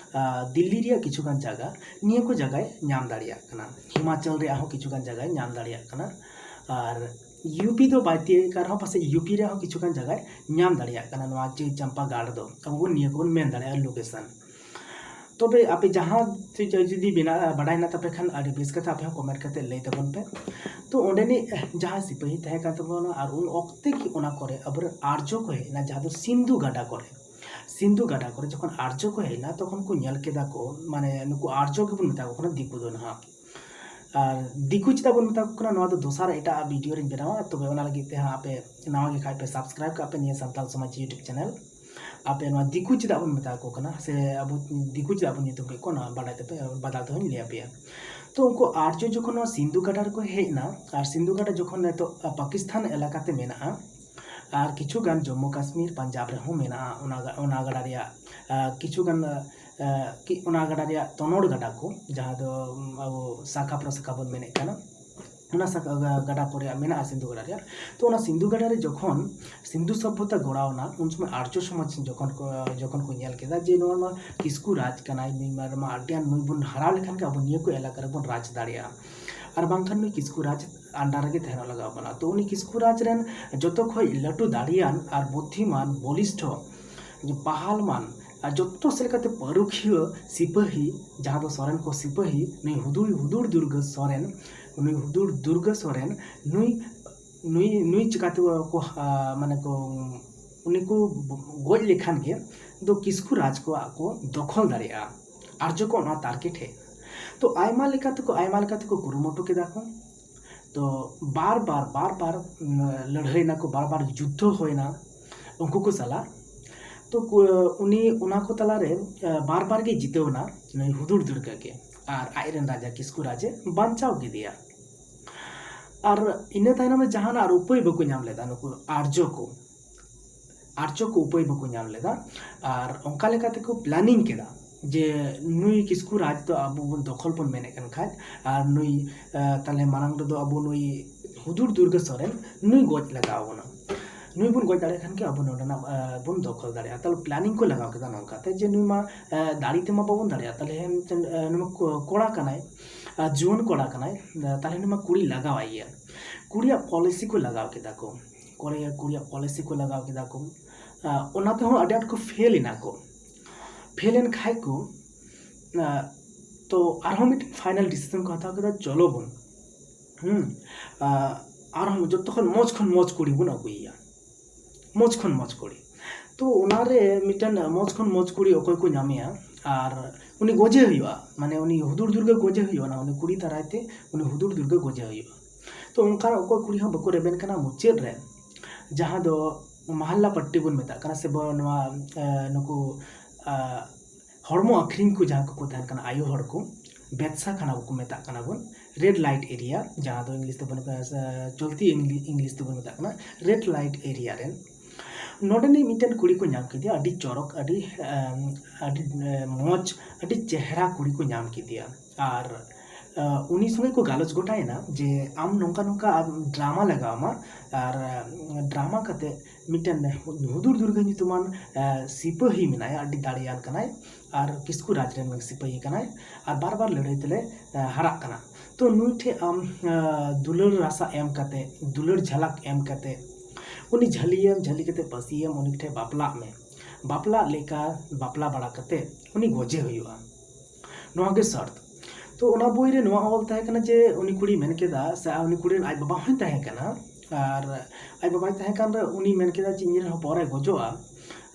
ᱫᱤᱞᱞᱤ ᱨᱮᱭᱟᱜ ᱠᱤᱪᱷᱩ ᱜᱟᱱ ᱡᱟᱭᱜᱟ, ᱱᱤᱭᱟᱹ ᱠᱚ ᱡᱟᱭᱜᱟᱭ ᱧᱟᱢ ᱫᱟᱲᱮᱭᱟᱜ ᱠᱟᱱᱟ᱾ ᱦᱤᱢᱟᱪᱚᱞ ᱨᱮᱭᱟᱜ ᱦᱚᱸ ᱠᱤᱪᱷᱩ ᱜᱟᱱ ᱡᱟᱭᱜᱟᱭ ᱧᱟᱢ ᱫᱟᱲᱮᱭᱟᱜ ᱠᱟᱱᱟ᱾ ᱟᱨ ᱤᱭᱩ ᱯᱤ ᱫᱚ ᱵᱟᱭ ᱛᱤᱭᱳᱜ ᱠᱟᱱ ᱨᱮᱦᱚᱸ ᱯᱟᱥᱮᱡ ᱤᱭᱩ ᱯᱤ ᱨᱮᱭᱟᱜ ᱦᱚᱸ ᱠᱤᱪᱷᱩ ᱜᱟᱱ ᱡᱟᱭᱜᱟᱭ ᱧᱟᱢ ᱫᱟᱲᱮᱭᱟᱜ ᱠᱟᱱᱟ᱾ ᱱᱚᱣᱟ ᱪᱟᱹᱭ ᱪᱟᱢᱯᱟ ᱜᱟᱲ ᱫᱚ ᱟᱵᱚ ᱵᱚᱱ ᱱᱤᱭᱟᱹ ᱠᱚᱵᱚᱱ ᱢᱮᱱ ᱫᱟᱲᱮᱭᱟᱜᱼᱟ ᱞᱳᱠᱮᱥᱚᱱ᱾ ᱛᱚᱵᱮ ᱟᱯᱮ ᱡᱟᱦᱟᱸ ᱡᱩᱫᱤ ᱢᱮᱱᱟᱜᱼᱟ, ᱵᱟᱰᱟᱭ ᱦᱮᱱᱟᱜ ᱛᱟᱯᱮ ᱠᱷᱟᱱ ᱟᱹᱰᱤ ᱵᱮᱥ ᱠᱟᱛᱷᱟ, ᱟᱯᱮ ᱦᱚᱸ ᱠᱚᱢᱮᱱᱴ ᱠᱟᱛᱮ ᱞᱟᱹᱭ ᱛᱟᱵᱚᱱ ᱯᱮ᱾ ᱛᱚ ᱚᱸᱰᱮᱱᱤᱡ ᱡᱟᱦᱟᱸ ᱥᱤᱯᱟᱹᱦᱤ ᱛᱟᱦᱮᱸ ᱠᱟᱱ ᱛᱟᱵᱚᱱᱟ ᱟᱨ ᱩᱱ ᱚᱠᱛᱮ ᱜᱮ ᱚᱱᱟ ᱠᱚᱨᱮ ᱟᱵᱚᱨᱮᱱ ᱟᱨᱡᱚ ᱠᱚ ᱦᱮᱡ ᱮᱱᱟ, ᱡᱟᱦᱟᱸ ᱫᱚ ᱥᱤᱱᱫᱷᱩ ᱜᱟᱰᱟ ᱠᱚᱨᱮ, ᱥᱤᱱᱫᱷᱩ ᱜᱟᱰᱟ ᱠᱚᱨᱮ ᱡᱚᱠᱷᱚᱱ ᱟᱨᱡᱚ ᱠᱚ ᱦᱮᱡ ᱮᱱᱟ ᱛᱚᱠᱷᱚᱱ ᱠᱚ ᱧᱮᱞ ᱠᱮᱫᱟ ᱠᱚ, ᱢᱟᱱᱮ ᱱᱩᱠᱩ ᱟᱨᱡᱚ ᱜᱮᱵᱚᱱ ᱢᱮᱛᱟ ᱠᱚ ᱠᱟᱱᱟ, ᱫᱤᱠᱩ ᱫᱚ ᱱᱟᱦᱟᱜ᱾ ᱟᱨ ᱫᱤᱠᱩ ᱪᱮᱫᱟᱜ ᱵᱚᱱ ᱢᱮᱛᱟ ᱠᱚ ᱠᱟᱱᱟ, ᱱᱚᱣᱟ ᱫᱚ ᱫᱚᱥᱟᱨ ᱮᱴᱟᱜ ᱵᱷᱤᱰᱤᱭᱳ ᱨᱤᱧ ᱵᱮᱱᱟᱣᱟ᱾ ᱛᱚᱵᱮ ᱚᱱᱟ ᱞᱟᱹᱜᱤᱫ ᱛᱮ ᱦᱟᱸᱜ ᱟᱯᱮ ᱱᱟᱣᱟ ᱜᱮ ᱠᱷᱟᱡ ᱯᱮ ᱥᱟᱵᱥᱠᱨᱟᱭᱤᱵ ᱠᱟᱜ ᱯᱮ ᱱᱤᱭᱟᱹ ᱥᱟᱱᱛᱟᱲ ᱥᱚᱢᱟᱡᱽ ᱭᱩᱴᱩᱵᱽ ᱪᱮᱱᱮᱞ᱾ ᱟᱯᱮ ᱱᱚᱣᱟ ᱫᱤᱠᱩ ᱪᱮᱫᱟᱜ ᱵᱚᱱ ᱢᱮᱛᱟ ᱠᱚ ᱠᱟᱱᱟ, ᱥᱮ ᱟᱵᱚ ᱫᱤᱠᱩ ᱪᱮᱫᱟᱜ ᱵᱚᱱ ᱧᱩᱛᱩᱢ ᱠᱮᱫ ᱠᱚᱣᱟ, ᱱᱚᱣᱟ ᱵᱟᱰᱟᱭ ᱛᱟᱯᱮ, ᱵᱟᱫᱟᱞ ᱛᱮᱦᱚᱧ ᱞᱟᱹᱭ ᱟᱯᱮᱭᱟ᱾ ᱛᱚ ᱩᱱᱠᱩ ᱟᱨᱡᱚ ᱡᱚᱠᱷᱚᱱ ᱱᱚᱣᱟ ᱥᱤᱱᱫᱷᱩ ᱜᱟᱰᱟ ᱨᱮᱠᱚ ᱦᱮᱡ ᱮᱱᱟ, ᱟᱨ ᱥᱤᱱᱫᱷᱩ ᱜᱟᱰᱟ ᱡᱚᱠᱷᱚᱱ ᱱᱤᱛᱚᱜ, ᱟ, ᱯᱟᱠᱤᱥᱛᱟᱱ ᱮᱞᱟᱠᱟᱛᱮ ᱢᱮᱱᱟᱜᱼᱟ, ᱟᱨ ᱠᱤᱪᱷᱩ ᱜᱟᱱ ᱡᱚᱢᱢᱩ ᱠᱟᱥᱢᱤᱨ, ᱯᱟᱧᱡᱟᱵᱽ ᱨᱮᱦᱚᱸ ᱢᱮᱱᱟᱜᱼᱟ ᱚᱱᱟ ᱜᱟ-, ᱚᱱᱟ ᱜᱟᱰᱟ ᱨᱮᱭᱟᱜ, ᱟ, ᱠᱤᱪᱷᱩ ᱜᱟᱱ, ᱟ, ᱠᱤ-, ᱚᱱᱟ ᱜᱟᱰᱟ ᱨᱮᱭᱟᱜ ᱛᱚᱱᱚᱲ ᱜᱟᱰᱟ ᱠᱚ, ᱡᱟᱦᱟᱸ ᱫᱚ, ᱩᱢ, ᱟᱵᱚ ᱥᱟᱠᱷᱟ ᱯᱨᱚᱥᱟᱠᱷᱟ ᱵᱚᱱ ᱢᱮᱱᱮᱫ ᱠᱟᱱᱟ, ᱚᱱᱟ ᱥᱟᱠᱷᱟ ᱜᱟ-, ᱜᱟᱰᱟ ᱠᱚ ᱨᱮᱭᱟᱜ ᱢᱮᱱᱟᱜᱼᱟ ᱥᱤᱱᱫᱷᱩ ᱜᱟᱰᱟ ᱨᱮᱭᱟᱜ᱾ ᱛᱚ ᱚᱱᱟ ᱥᱤᱱᱫᱷᱩ ᱜᱟᱰᱟ ᱨᱮ ᱡᱚᱠᱷᱚᱱ ᱥᱤᱱᱫᱷᱩ ᱥᱚᱵᱷᱚᱛᱟ ᱜᱚᱲᱟᱣ ᱮᱱᱟ, ᱩᱱ ᱥᱚᱢᱚᱭ ᱟᱨᱡᱚ ᱥᱚᱢᱟᱡᱽ ᱡᱚᱠᱷᱚᱱ ᱠᱚ, ᱡᱚᱠᱷᱚᱱ ᱠᱚ ᱧᱮᱞ ᱠᱮᱫᱟ ᱡᱮ ᱱᱚᱣᱟ ᱢᱟ ᱠᱤᱥᱠᱩ ᱨᱟᱡᱽ ᱠᱟᱱᱟᱭ, ᱱᱩᱭ ᱢᱟ, ᱢᱟ ᱟᱹᱰᱤ ᱟᱸᱴ, ᱱᱩᱭ ᱵᱚᱱ ᱦᱟᱨᱟᱣ ᱞᱮᱠᱷᱟᱱ ᱜᱮ ᱟᱵᱚ ᱱᱤᱭᱟᱹ ᱠᱚ ᱮᱞᱟᱠᱟ ᱨᱮᱵᱚᱱ ᱨᱟᱡᱽ ᱫᱟᱲᱮᱭᱟᱜᱼᱟ, ᱟᱨ ᱵᱟᱝᱠᱷᱟᱱ ᱱᱩᱭ ᱠᱤᱥᱠᱩ ᱨᱟᱡᱽ under ᱨᱮᱜᱮ ᱛᱟᱦᱮᱱ ᱞᱟᱜᱟᱣ ᱵᱚᱱᱟ᱾ ᱛᱚ ᱩᱱᱤ ᱠᱤᱥᱠᱩ ᱨᱟᱡᱽ ᱨᱮᱱ ᱡᱚᱛᱚ ᱠᱷᱚᱱ ᱞᱟᱹᱴᱩ ᱫᱟᱲᱮᱭᱟᱱ ᱟᱨ ᱵᱩᱫᱽᱫᱷᱤᱢᱟᱱ, ᱵᱚᱞᱤᱥᱴᱷᱚ, ᱵᱟᱦᱟᱞᱢᱟᱱ ᱟᱨ ᱡᱚᱛᱚ ᱥᱮᱫ ᱞᱮᱠᱟᱛᱮ ᱯᱟᱹᱨᱩᱠᱷᱤᱭᱟᱹ ᱥᱤᱯᱟᱹᱦᱤ, ᱡᱟᱦᱟᱸ ᱫᱚ ᱥᱚᱨᱮᱱ ᱠᱚ ᱥᱤᱯᱟᱹᱦᱤ, ᱱᱩᱭ ᱦᱩᱫᱩᱲ, ᱦᱩᱫᱩᱲ ᱫᱩᱨᱜᱟᱹ ᱥᱚᱨᱮᱱ, ᱱᱩᱭ ᱦᱩᱫᱩᱲ ᱫᱩᱨᱜᱟᱹ ᱥᱚᱨᱮᱱ, ᱱᱩᱭ, ᱱᱩᱭ, ᱱᱩᱭ ᱪᱤᱠᱟᱹᱛᱮ ᱠᱚ, ᱟ, ᱢᱟᱱᱮ ᱠᱚ, ᱩᱱᱤ ᱠᱚ ᱜᱚᱡ ᱞᱮᱠᱷᱟᱱ ᱜᱮ ᱫᱚ ᱠᱤᱥᱠᱩ ᱨᱟᱡᱽ ᱠᱚᱣᱟᱜ ᱠᱚ ᱫᱚᱠᱷᱚᱞ ᱫᱟᱲᱮᱭᱟᱜᱼᱟ᱾ ᱟᱨᱡᱚ ᱠᱚ ᱚᱱᱟ target ᱦᱮᱡ ᱮᱱᱟ᱾ ᱛᱚ ᱟᱭᱢᱟ ᱞᱮᱠᱟ ᱛᱮᱠᱚ, ᱟᱭᱢᱟ ᱞᱮᱠᱟ ᱛᱮᱠᱚ ᱠᱩᱨᱩᱢᱩᱴᱩ ᱠᱮᱫᱟ ᱠᱚ᱾ ᱛᱚ ᱵᱟᱨ ᱵᱟᱨ, ᱵᱟᱨ ᱵᱟᱨ, ᱩᱢ, ᱞᱟᱹᱲᱦᱟᱹᱭ ᱱᱟᱠᱚ, ᱵᱟᱨ ᱵᱟᱨ ᱡᱩᱫᱽᱫᱷᱚ ᱦᱩᱭᱱᱟ ᱩᱱᱠᱩ ᱠᱚ ᱥᱟᱞᱟᱜ᱾ ᱛᱚ ᱠᱩ-, ᱩᱱᱤ ᱚᱱᱟ ᱠᱚ ᱛᱟᱞᱟᱨᱮ, ᱟ, ᱵᱟᱨ ᱵᱟᱨ ᱜᱮ ᱡᱤᱛᱟᱹᱣ ᱮᱱᱟ ᱱᱩᱭ ᱦᱩᱫᱩᱲ ᱫᱩᱨᱜᱟᱹ ᱜᱮ, ᱟᱨ ᱟᱡᱨᱮᱱ ᱨᱟᱡᱟ ᱠᱤᱥᱠᱩ ᱨᱟᱡᱮ ᱵᱟᱧᱪᱟᱣ ᱠᱮᱫᱮᱭᱟ᱾ ᱟᱨ ᱤᱱᱟᱹ ᱛᱟᱭᱱᱚᱢ ᱨᱮ ᱡᱟᱦᱟᱱᱟᱜ ᱟᱨ ᱩᱯᱟᱹᱭ ᱵᱟᱠᱚ ᱧᱟᱢ ᱞᱮᱫᱟ ᱱᱩᱠᱩ ᱟᱨᱡᱚ ᱠᱚ, ᱟᱨᱡᱚ ᱠᱚ ᱩᱯᱟᱹᱭ ᱵᱟᱠᱚ ᱧᱟᱢ ᱞᱮᱫᱟ᱾ ᱟᱨ ᱚᱱᱠᱟ ᱞᱮᱠᱟ ᱛᱮᱠᱚ planning ᱠᱮᱫᱟ ᱡᱮ ᱱᱩᱭ ᱠᱤᱥᱠᱩ ᱨᱟᱡᱽ ᱫᱚ ᱟᱵᱚ ᱵᱚᱱ ᱫᱚᱠᱷᱚᱞ ᱵᱚᱱ ᱢᱮᱱᱮᱫ ᱠᱟᱱ ᱠᱷᱟᱡ, ᱟᱨ ᱱᱩᱭ, ᱟ, ᱛᱟᱦᱞᱮ ᱢᱟᱲᱟᱝ ᱨᱮᱫᱚ ᱟᱵᱚ ᱱᱩᱭ ᱦᱩᱫᱩᱲ ᱫᱩᱨᱜᱟᱹ ᱥᱚᱨᱮᱱ ᱱᱩᱭ ᱜᱚᱡ ᱞᱟᱜᱟᱣ ᱵᱚᱱᱟ᱾ ᱱᱩᱭ ᱵᱚᱱ ᱜᱚᱡ ᱫᱟᱲᱮᱭᱟᱜ ᱠᱷᱟᱱ ᱜᱮ ᱟᱵᱚ ᱱᱚᱰᱮᱱᱟᱜ, ᱟ, ᱵᱚᱱ ᱫᱚᱠᱷᱚᱞ ᱫᱟᱲᱮᱭᱟᱜᱼᱟ᱾ ᱛᱟᱦᱞᱮ planning ᱠᱚ ᱞᱟᱜᱟᱣ ᱠᱮᱫᱟ ᱱᱚᱝᱠᱟ ᱛᱮ ᱡᱮ ᱱᱩᱭ ᱢᱟ, ᱟ, ᱫᱟᱲᱮ ᱛᱮᱢᱟ ᱵᱟᱵᱚᱱ ᱫᱟᱲᱮᱭᱟᱜᱼᱟ, ᱛᱟᱦᱞᱮ ᱢᱤᱫᱴᱮᱱ, ᱟ, ᱱᱩᱭ ᱢᱟ ᱠᱚ-, ᱠᱚᱲᱟ ᱠᱟᱱᱟᱭ, ᱟ, ᱡᱩᱣᱟᱹᱱ ᱠᱚᱲᱟ ᱠᱟᱱᱟᱭ, ᱟ, ᱛᱟᱦᱞᱮ ᱱᱩᱭ ᱢᱟ ᱠᱩᱲᱤ ᱞᱟᱜᱟᱣᱟᱭ ᱜᱮᱭᱟ᱾ ᱠᱩᱲᱤᱭᱟᱜ policy ᱠᱚ ᱞᱟᱜᱟᱣ ᱠᱮᱫᱟ ᱠᱚ, ᱠᱩᱲᱤ, ᱠᱩᱲᱤᱭᱟᱜ policy ᱠᱚ ᱞᱟᱜᱟᱣ ᱠᱮᱫᱟ ᱠᱚ᱾ ᱟ, ᱚᱱᱟ ᱛᱮᱦᱚᱸ ᱟᱹᱰᱤ ᱟᱸᱴ ᱠᱚ fail ᱮᱱᱟ ᱠᱚ᱾ Fail ᱮᱱ ᱠᱷᱟᱡ ᱠᱚ, ᱟ, ᱛᱚ ᱟᱨᱦᱚᱸ ᱢᱤᱫᱴᱮᱱ final decision ᱠᱚ ᱦᱟᱛᱟᱣ ᱠᱮᱫᱟ, ᱪᱚᱞᱚ ᱵᱚᱱ, ᱦᱩᱸ, ᱟ, ᱟᱨᱦᱚᱸ ᱡᱚᱛᱚ ᱠᱷᱚᱱ ᱢᱚᱡᱽ ᱠᱷᱚᱱ ᱢᱚᱡᱽ ᱠᱩᱲᱤ ᱵᱚᱱ ᱟᱹᱜᱩᱭᱮᱭᱟ, ᱢᱚᱡᱽ ᱠᱷᱚᱱ ᱢᱚᱡᱽ ᱠᱩᱲᱤ᱾ ᱛᱚ ᱚᱱᱟᱨᱮ ᱢᱤᱫᱴᱮᱱ ᱢᱚᱡᱽ ᱠᱷᱚᱱ ᱢᱚᱡᱽ ᱠᱩᱲᱤ ᱚᱠᱚᱭ ᱠᱚ ᱧᱟᱢᱮᱭᱟ, ᱟᱨ ᱩᱱᱤ ᱜᱚᱡᱮ ᱦᱩᱭᱩᱜᱼᱟ, ᱢᱟᱱᱮ ᱩᱱᱤ ᱦᱩᱫᱩᱲ ᱫᱩᱨᱜᱟᱹ ᱜᱚᱡᱮ ᱦᱩᱭᱩᱜᱼᱟ, ᱚᱱᱟ ᱩᱱᱤ ᱠᱩᱲᱤ ᱫᱟᱨᱟᱭ ᱛᱮ ᱩᱱᱤ ᱦᱩᱫᱩᱲ ᱫᱩᱨᱜᱟᱹ ᱜᱚᱡᱮ ᱦᱩᱭᱩᱜᱼᱟ᱾ ᱛᱚ ᱚᱱᱠᱟ ᱚᱠᱚᱭ ᱠᱩᱲᱤ ᱦᱚᱸ ᱵᱟᱠᱚ ᱨᱮᱵᱮᱱ ᱠᱟᱱᱟ ᱢᱩᱪᱟᱹᱫ ᱨᱮ, ᱡᱟᱦᱟᱸ ᱫᱚ ᱢᱟᱦᱟᱞᱞᱟ ᱯᱟᱴᱴᱤ ᱵᱚᱱ ᱢᱮᱛᱟᱜ ᱠᱟᱱᱟ, ᱥᱮ ᱵᱚ-, ᱱᱚᱣᱟ ᱮ, ᱱᱩᱠᱩ ᱟ, ᱦᱚᱲᱢᱚ ᱟᱹᱠᱷᱨᱤᱧ ᱠᱚ ᱡᱟᱦᱟᱸ ᱠᱚᱠᱚ ᱛᱟᱦᱮᱱ ᱠᱟᱱᱟ, ᱟᱭᱳ ᱦᱚᱲ ᱠᱚ, ᱵᱮᱵᱽᱥᱟ ᱠᱷᱟᱱᱟ ᱠᱚ ᱢᱮᱛᱟᱜ ᱠᱟᱱᱟ ᱵᱚᱱ, ᱨᱮᱰ ᱞᱟᱭᱤᱴ ᱮᱨᱤᱭᱟ, ᱡᱟᱦᱟᱸ ᱫᱚ ᱤᱝᱞᱤᱥ ᱛᱮᱵᱚᱱ ᱢᱮᱛᱟᱜ ᱠᱟᱱᱟ, ᱥᱮ ᱪᱚᱞᱛᱤ ᱤᱝᱞᱤ-, ᱤᱝᱞᱤᱥ ᱛᱮᱵᱚᱱ ᱢᱮᱛᱟᱜ ᱠᱟᱱᱟ ᱨᱮᱰ ᱞᱟᱭᱤᱴ ᱮᱨᱤᱭᱟ ᱨᱮᱱ᱾ ᱱᱚᱰᱮᱱᱤᱡ ᱢᱤᱫᱴᱮᱱ ᱠᱩᱲᱤ ᱠᱚ ᱧᱟᱢ ᱠᱮᱫᱮᱭᱟ, ᱟᱹᱰᱤ ᱪᱚᱨᱚᱠ, ᱟᱹᱰᱤ ᱮᱢ, ᱟᱹᱰᱤ ᱮ, ᱢᱚᱡᱽ, ᱟᱹᱰᱤ ᱪᱮᱦᱨᱟ ᱠᱩᱲᱤ ᱠᱚ ᱧᱟᱢ ᱠᱮᱫᱮᱭᱟ᱾ ᱟᱨ ᱮ, ᱩᱱᱤ ᱥᱚᱸᱜᱮ ᱠᱚ ᱜᱟᱞᱚᱪ ᱜᱚᱴᱟᱭᱮᱱᱟ ᱡᱮ ᱟᱢ ᱱᱚᱝᱠᱟ ᱱᱚᱝᱠᱟ ᱟᱢ ᱰᱨᱟᱢᱟ ᱞᱟᱜᱟᱣ ᱟᱢᱟ, ᱟᱨ ᱮ, ᱰᱨᱟᱢᱟ ᱠᱟᱛᱮ ᱢᱤᱫᱴᱮᱱ ᱦᱩᱫᱩᱲ ᱫᱩᱨᱜᱟᱹ ᱧᱩᱛᱩᱢᱟᱱ ᱮ, ᱥᱤᱯᱟᱹᱦᱤ ᱢᱮᱱᱟᱭᱟ, ᱟᱹᱰᱤ ᱫᱟᱲᱮᱭᱟᱱ ᱠᱟᱱᱟᱭ ᱟᱨ ᱠᱤᱥᱠᱩ ᱨᱟᱡᱽ ᱨᱮᱱ ᱥᱤᱯᱟᱹᱦᱤ ᱠᱟᱱᱟᱭ ᱟᱨ ᱵᱟᱨ ᱵᱟᱨ ᱞᱟᱹᱲᱦᱟᱹᱭ ᱛᱮᱞᱮ ᱮ, ᱦᱟᱨᱟᱜ ᱠᱟᱱᱟ᱾ ᱛᱚ ᱱᱩᱭ ᱴᱷᱮᱱ ᱟᱢ ᱮ, ᱫᱩᱞᱟᱹᱲ ᱨᱟᱥᱟ ᱮᱢ ᱠᱟᱛᱮ, ᱫᱩᱞᱟᱹᱲ ᱡᱷᱟᱞᱟᱠ ᱮᱢ ᱠᱟᱛᱮ, ᱩᱱᱤ ᱡᱷᱟᱹᱞᱤᱭᱮᱢ, ᱡᱷᱟᱹᱞᱤ ᱠᱟᱛᱮ ᱯᱟᱹᱥᱤᱭᱮᱢ, ᱩᱱᱤ ᱴᱷᱮᱱ ᱵᱟᱯᱞᱟᱜ ᱢᱮ᱾ ᱵᱟᱯᱞᱟᱜ ᱞᱮᱠᱟ ᱵᱟᱯᱞᱟ ᱵᱟᱲᱟ ᱠᱟᱛᱮ ᱩᱱᱤ ᱜᱚᱡᱮ ᱦᱩᱭᱩᱜᱼᱟ᱾ ᱱᱚᱣᱟ ᱜᱮ ᱥᱟᱨᱛ᱾ ᱛᱚ ᱚᱱᱟ ᱵᱳᱭ ᱨᱮ ᱱᱚᱣᱟ ᱚᱞ ᱛᱟᱦᱮᱸ ᱠᱟᱱᱟ ᱡᱮ ᱩᱱᱤ ᱠᱩᱲᱤᱭ ᱢᱮᱱ ᱠᱮᱫᱟ, ᱥᱮ ᱩᱱᱤ ᱠᱩᱲᱤ ᱨᱮᱱ ᱟᱡ ᱵᱟᱵᱟ ᱦᱚᱸᱭ ᱛᱟᱦᱮᱸ ᱠᱟᱱᱟ, ᱟᱨ ᱟᱡ ᱵᱟᱵᱟᱭ ᱛᱟᱦᱮᱸ ᱠᱟᱱ ᱨᱮ ᱩᱱᱤ ᱢᱮᱱ ᱠᱮᱫᱟ ᱡᱮ ᱤᱧ ᱨᱮᱱ ᱦᱚᱯᱚᱱ ᱮᱨᱟᱭ ᱜᱚᱡᱚᱜᱼᱟ,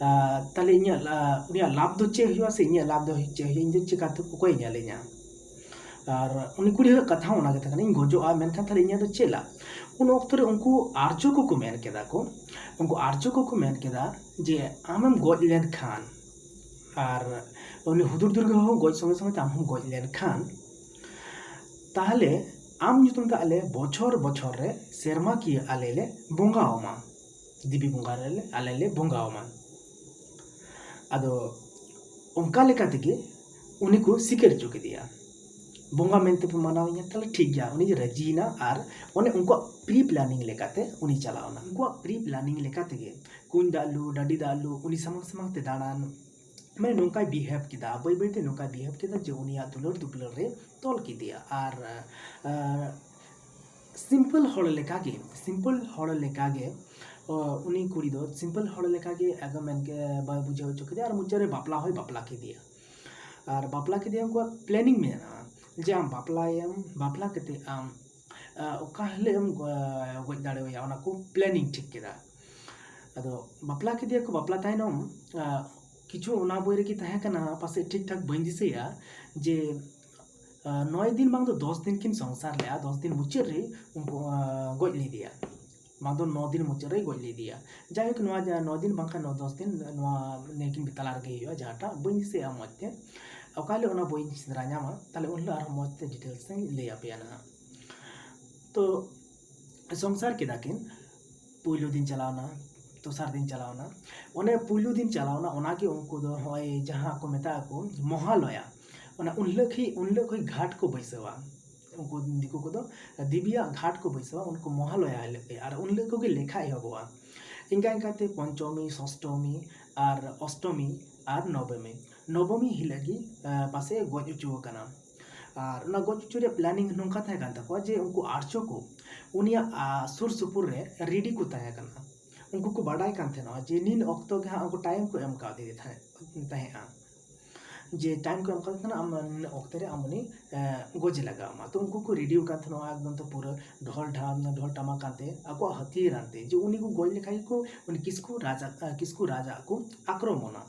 ᱟᱨ ᱛᱟᱦᱞᱮ ᱤᱧᱟᱹᱜ ᱞᱟ-, ᱩᱱᱤᱭᱟᱜ ᱞᱟᱵᱷ ᱫᱚ ᱪᱮᱫ ᱦᱩᱭᱩᱜᱼᱟ, ᱥᱮ ᱤᱧᱟᱹᱜ ᱞᱟᱵᱷ ᱫᱚ ᱪᱮᱫ ᱦᱩᱭᱩᱜᱼᱟ, ᱤᱧ ᱫᱚ ᱪᱮᱠᱟᱛᱮ, ᱚᱠᱚᱭᱮ ᱧᱮᱞᱤᱧᱟ? ᱟᱨ ᱩᱱᱤ ᱠᱩᱲᱤ ᱦᱚᱲᱟᱜ ᱠᱟᱛᱷᱟ ᱦᱚᱸ ᱚᱱᱟ ᱜᱮ ᱛᱟᱦᱮᱸ ᱠᱟᱱᱟ, ᱤᱧ ᱜᱚᱡᱚᱜᱼᱟ, ᱢᱮᱱᱠᱷᱟᱱ ᱛᱟᱦᱞᱮ ᱤᱧᱟᱹᱜ ᱫᱚ ᱪᱮᱫ ᱞᱟᱵᱷ? ᱩᱱ ᱚᱠᱛᱚ ᱨᱮ ᱩᱱᱠᱩ ᱟᱨᱡᱚ ᱠᱚᱠᱚ ᱢᱮᱱ ᱠᱮᱫᱟ ᱠᱚ, ᱩᱱᱠᱩ ᱟᱨᱡᱚ ᱠᱚᱠᱚ ᱢᱮᱱ ᱠᱮᱫᱟ ᱡᱮ ᱟᱢᱮᱢ ᱜᱚᱡ ᱞᱮᱱᱠᱷᱟᱱ ᱟᱨ ᱩᱱᱤ ᱦᱩᱫᱩᱲ ᱫᱩᱨᱜᱟᱹ ᱦᱚᱸ ᱜᱚᱡ ᱥᱚᱸᱜᱮ ᱥᱚᱸᱜᱮ ᱛᱮ ᱟᱢ ᱦᱚᱸᱢ ᱜᱚᱡ ᱞᱮᱱᱠᱷᱟᱱ, ᱛᱟᱦᱞᱮ ᱟᱢ ᱧᱩᱛᱩᱢ ᱛᱮ ᱟᱞᱮ ᱵᱚᱪᱷᱚᱨ ᱵᱚᱪᱷᱚᱨ ᱨᱮ ᱥᱮᱨᱢᱟᱠᱤᱭᱟᱹ ᱟᱞᱮ ᱞᱮ ᱵᱚᱸᱜᱟ ᱟᱢᱟ, ᱫᱮᱵᱤ ᱵᱚᱸᱜᱟ ᱨᱮᱞᱮ ᱟᱞᱮ ᱞᱮ ᱵᱚᱸᱜᱟ ᱟᱢᱟ᱾ ᱟᱫᱚ ᱚᱱᱠᱟ ᱞᱮᱠᱟ ᱛᱮᱜᱮ ᱩᱱᱤ ᱠᱚ ᱥᱤᱠᱟᱹᱨ ᱦᱚᱪᱚ ᱠᱮᱫᱮᱭᱟ᱾ ᱵᱚᱸᱜᱟ ᱢᱮᱱᱛᱮ ᱯᱮ ᱢᱟᱱᱟᱣᱤᱧᱟ, ᱛᱟᱦᱞᱮ ᱴᱷᱤᱠ ᱜᱮᱭᱟ, ᱩᱱᱤ ᱨᱟᱹᱡᱤᱭᱮᱱᱟ᱾ ᱟᱨ ᱚᱱᱮ ᱩᱱᱠᱩᱣᱟᱜ ᱯᱨᱤ ᱯᱞᱟᱱᱤᱝ ᱞᱮᱠᱟᱛᱮ ᱩᱱᱤ ᱪᱟᱞᱟᱣ ᱮᱱᱟ᱾ ᱩᱱᱠᱩᱣᱟᱜ ᱯᱨᱤ ᱯᱞᱟᱱᱤᱝ ᱞᱮᱠᱟ ᱛᱮᱜᱮ ᱠᱩᱧ ᱫᱟᱜ ᱞᱩ, ᱰᱟᱹᱰᱤ ᱫᱟᱜ ᱞᱩ, ᱩᱱᱤ ᱥᱟᱢᱟᱝ ᱥᱟᱢᱟᱝ ᱛᱮ ᱫᱟᱬᱟᱱ, ᱢᱟᱱᱮ ᱱᱚᱝᱠᱟᱭ ᱵᱤᱦᱮᱵᱽ ᱠᱮᱫᱟ, ᱵᱟᱹᱭ ᱵᱟᱹᱭᱛᱮ ᱱᱚᱝᱠᱟᱭ ᱵᱤᱦᱮᱵᱽ ᱠᱮᱫᱟ ᱡᱮ ᱩᱱᱤᱭᱟᱜ ᱫᱩᱞᱟᱹᱲ ᱫᱩᱯᱞᱟᱹᱲ ᱨᱮ ᱛᱚᱞ ᱠᱮᱫᱮᱭᱟ᱾ ᱟᱨ ᱥᱤᱢᱯᱮᱞ ᱦᱚᱲ ᱞᱮᱠᱟᱜᱮ, ᱥᱤᱢᱯᱮᱞ ᱦᱚᱲ ᱞᱮᱠᱟᱜᱮ ᱚ, ᱩᱱᱤ ᱠᱩᱲᱤ ᱫᱚ ᱥᱤᱢᱯᱮᱞ ᱦᱚᱲ ᱞᱮᱠᱟᱜᱮ ᱮᱠᱫᱚᱢ ᱢᱮᱱ ᱠᱮ-, ᱵᱟᱭ ᱵᱩᱡᱷᱟᱹᱣ ᱦᱚᱪᱚ ᱠᱮᱫᱮᱭᱟ᱾ ᱟᱨ ᱢᱩᱪᱟᱹᱫ ᱨᱮ ᱵᱟᱯᱞᱟ ᱦᱚᱸᱭ ᱵᱟᱯᱞᱟ ᱠᱮᱫᱮᱭᱟ᱾ ᱟᱨ ᱵᱟᱯᱞᱟ ᱠᱮᱫᱮᱭᱟ, ᱩᱱᱠᱩᱣᱟᱜ ᱯᱞᱮᱱᱤᱝ ᱢᱮᱱᱟᱜᱼᱟ ᱡᱮ ᱟᱢ ᱵᱟᱯᱞᱟᱭᱮᱢ, ᱵᱟᱯᱞᱟ ᱠᱟᱛᱮ ᱟᱢ ᱟ, ᱚᱠᱟ ᱦᱤᱞᱳᱜ ᱮᱢ ᱜᱚ-, ᱜᱚᱡ ᱫᱟᱲᱮᱣᱟᱭᱟ, ᱚᱱᱟ ᱠᱚ ᱯᱞᱮᱱᱤᱝ ᱴᱷᱤᱠ ᱠᱮᱫᱟ᱾ ᱟᱫᱚ ᱵᱟᱯᱞᱟ ᱠᱮᱫᱮᱭᱟ ᱠᱚ, ᱵᱟᱯᱞᱟ ᱛᱟᱭᱱᱚᱢ ᱟ, ᱠᱤᱪᱷᱩ ᱚᱱᱟ ᱵᱳᱭ ᱨᱮᱜᱮ ᱛᱟᱦᱮᱸ ᱠᱟᱱᱟ, ᱯᱟᱥᱮᱡ ᱴᱷᱤᱠ ᱴᱷᱟᱠ ᱵᱟᱹᱧ ᱫᱤᱥᱟᱹᱭᱟ, ᱡᱮ ᱟ, ᱱᱚᱭ ᱫᱤᱱ ᱵᱟᱝ ᱫᱚ ᱫᱚᱥ ᱫᱤᱱ ᱠᱤᱱ ᱥᱚᱝᱥᱟᱨ ᱞᱮᱜᱼᱟ, ᱫᱚᱥ ᱫᱤᱱ ᱢᱩᱪᱟᱹᱫ ᱨᱮ ᱩᱱᱠᱩ, ᱟ, ᱜᱚᱡ ᱞᱮᱫᱮᱭᱟ᱾ ᱱᱚᱣᱟ ᱫᱚ ᱱᱚ ᱫᱤᱱ ᱢᱩᱪᱟᱹᱫ ᱨᱮᱭ ᱜᱚᱡ ᱞᱮᱫᱮᱭᱟ᱾ ᱡᱟᱭᱦᱳᱠ, ᱱᱚᱣᱟ ᱡᱟ-, ᱱᱚ ᱫᱤᱱ ᱵᱟᱝᱠᱷᱟᱱ ᱱᱚ ᱫᱚᱥ ᱫᱤᱱ, ᱱᱚᱣᱟ ᱱᱤᱭᱟᱹᱠᱤᱱ ᱛᱟᱞᱟ ᱨᱮᱜᱮ ᱦᱩᱭᱩᱜᱼᱟ ᱡᱟᱦᱟᱸᱴᱟᱜ, ᱵᱟᱹᱧ ᱫᱤᱥᱟᱹᱭᱟ ᱢᱚᱡᱽ ᱛᱮ᱾ ᱚᱠᱟ ᱦᱤᱞᱳᱜ ᱚᱱᱟ ᱵᱟᱹᱧ ᱥᱮᱸᱫᱽᱨᱟ ᱧᱟᱢᱟ, ᱛᱟᱦᱞᱮ ᱩᱱ ᱦᱤᱞᱳᱜ ᱟᱨᱦᱚᱸ ᱢᱚᱡᱽ ᱛᱮ details ᱤᱧ ᱞᱟᱹᱭ ᱟᱯᱮᱭᱟ ᱱᱟᱦᱟᱜ᱾ ᱛᱚ ᱥᱚᱝᱥᱟᱨ ᱠᱮᱫᱟ ᱠᱤᱱ, ᱯᱩᱭᱞᱩ ᱫᱤᱱ ᱪᱟᱞᱟᱣᱱᱟ, ᱫᱚᱥᱟᱨ ᱫᱤᱱ ᱪᱟᱞᱟᱣᱱᱟ, ᱚᱱᱮ ᱯᱩᱭᱞᱩ ᱫᱤᱱ ᱪᱟᱞᱟᱣᱱᱟ, ᱚᱱᱟᱜᱮ ᱩᱱᱠᱩ ᱫᱚ ᱦᱚᱸᱜᱼᱚᱭ ᱡᱟᱦᱟᱸ ᱠᱚ ᱢᱮᱛᱟᱜ ᱟᱠᱚ ᱢᱚᱦᱟᱞᱚᱭᱟ, ᱚᱱᱟ ᱩᱱ ᱦᱤᱞᱳᱜ ᱠᱷᱚᱱ, ᱩᱱ ᱦᱤᱞᱳᱜ ᱠᱷᱚᱱ ᱜᱷᱟᱴ ᱠᱚ ᱵᱟᱹᱭᱥᱟᱹᱣᱟ᱾ ᱩᱱᱠᱩ ᱫᱤᱠᱩ ᱠᱚᱫᱚ ᱫᱤᱵᱤᱭᱟᱜ ᱜᱷᱟᱴ ᱠᱚ ᱵᱟᱹᱭᱥᱟᱹᱣᱟ, ᱩᱱᱠᱩ ᱢᱚᱦᱟᱞᱚᱭᱟ ᱦᱤᱞᱳᱜ ᱜᱮ, ᱟᱨ ᱩᱱ ᱦᱤᱞᱳᱜ ᱠᱷᱚᱱ ᱜᱮ ᱞᱮᱠᱷᱟ ᱮᱦᱚᱵᱚᱜᱼᱟ᱾ ᱤᱱᱠᱟ ᱤᱱᱠᱟᱛᱮ ᱯᱚᱧᱪᱚᱢᱤ, ᱥᱚᱥᱴᱚᱢᱤ ᱟᱨ ᱚᱥᱴᱚᱢᱤ ᱟᱨ ᱱᱚᱵᱚᱢᱤ, ᱱᱚᱵᱚᱢᱤ ᱦᱤᱞᱳᱜ ᱜᱮ, ᱟᱸ, ᱯᱟᱥᱮᱡ ᱮ ᱜᱚᱡ ᱦᱚᱪᱚ ᱟᱠᱟᱱᱟ᱾ ᱟᱨ ᱚᱱᱟ ᱜᱚᱡ ᱦᱚᱪᱚ ᱨᱮᱭᱟᱜ planning ᱱᱚᱝᱠᱟ ᱛᱟᱦᱮᱸ ᱠᱟᱱ ᱛᱟᱠᱚᱣᱟ ᱡᱮ ᱩᱱᱠᱩ ᱟᱨᱪᱚ ᱠᱚ ᱩᱱᱤᱭᱟᱜ, ᱟ, ᱥᱩᱨ ᱥᱩᱯᱩᱨ ᱨᱮ ready ᱠᱚ ᱛᱟᱦᱮᱸ ᱠᱟᱱᱟ᱾ ᱩᱱᱠᱩ ᱠᱚ ᱵᱟᱰᱟᱭ ᱠᱟᱱ ᱛᱟᱦᱮᱱᱟ ᱡᱮ ᱱᱤᱱ ᱚᱠᱛᱚ ᱜᱮ ᱦᱟᱸᱜ ᱩᱱᱠᱩ time ᱠᱚ ᱮᱢ ᱠᱟᱣᱫᱮ ᱛᱟᱦᱮᱸ, ᱛᱟᱦᱮᱸᱜᱼᱟ, ᱡᱮ time ᱠᱚ ᱮᱢ ᱠᱟᱣᱫᱮ ᱛᱟᱦᱮᱱᱟ, ᱟᱢ ᱱᱤᱱ ᱚᱠᱛᱮ ᱨᱮ ᱟᱢ ᱩᱱᱤ, ᱮ, ᱜᱚᱡᱮ ᱞᱟᱜᱟᱣ ᱟᱢᱟ᱾ ᱛᱚ ᱩᱱᱠᱩ ᱠᱚ ready ᱟᱠᱟᱱ ᱛᱟᱦᱮᱱᱟ ᱮᱠᱫᱚᱢ, ᱛᱚ ᱯᱩᱨᱟᱹ ᱰᱷᱚᱞ ᱰᱷᱟ-, ᱰᱷᱚᱞ ᱴᱟᱢᱟᱠ ᱠᱟᱱᱛᱮ ᱟᱠᱚᱣᱟᱜ ᱦᱟᱹᱛᱤᱭᱟᱹᱨ ᱟᱱᱛᱮ ᱡᱮ ᱩᱱᱤ ᱠᱚ ᱜᱚᱡ ᱞᱮᱠᱷᱟᱱ ᱜᱮᱠᱚ ᱩᱱᱤ ᱠᱤᱥᱠᱩ ᱨᱟᱡᱽ, ᱠᱤᱥᱠᱩ ᱨᱟᱡᱽ ᱟᱜ ᱠᱚ ᱟᱠᱨᱚᱢᱚᱱᱟ᱾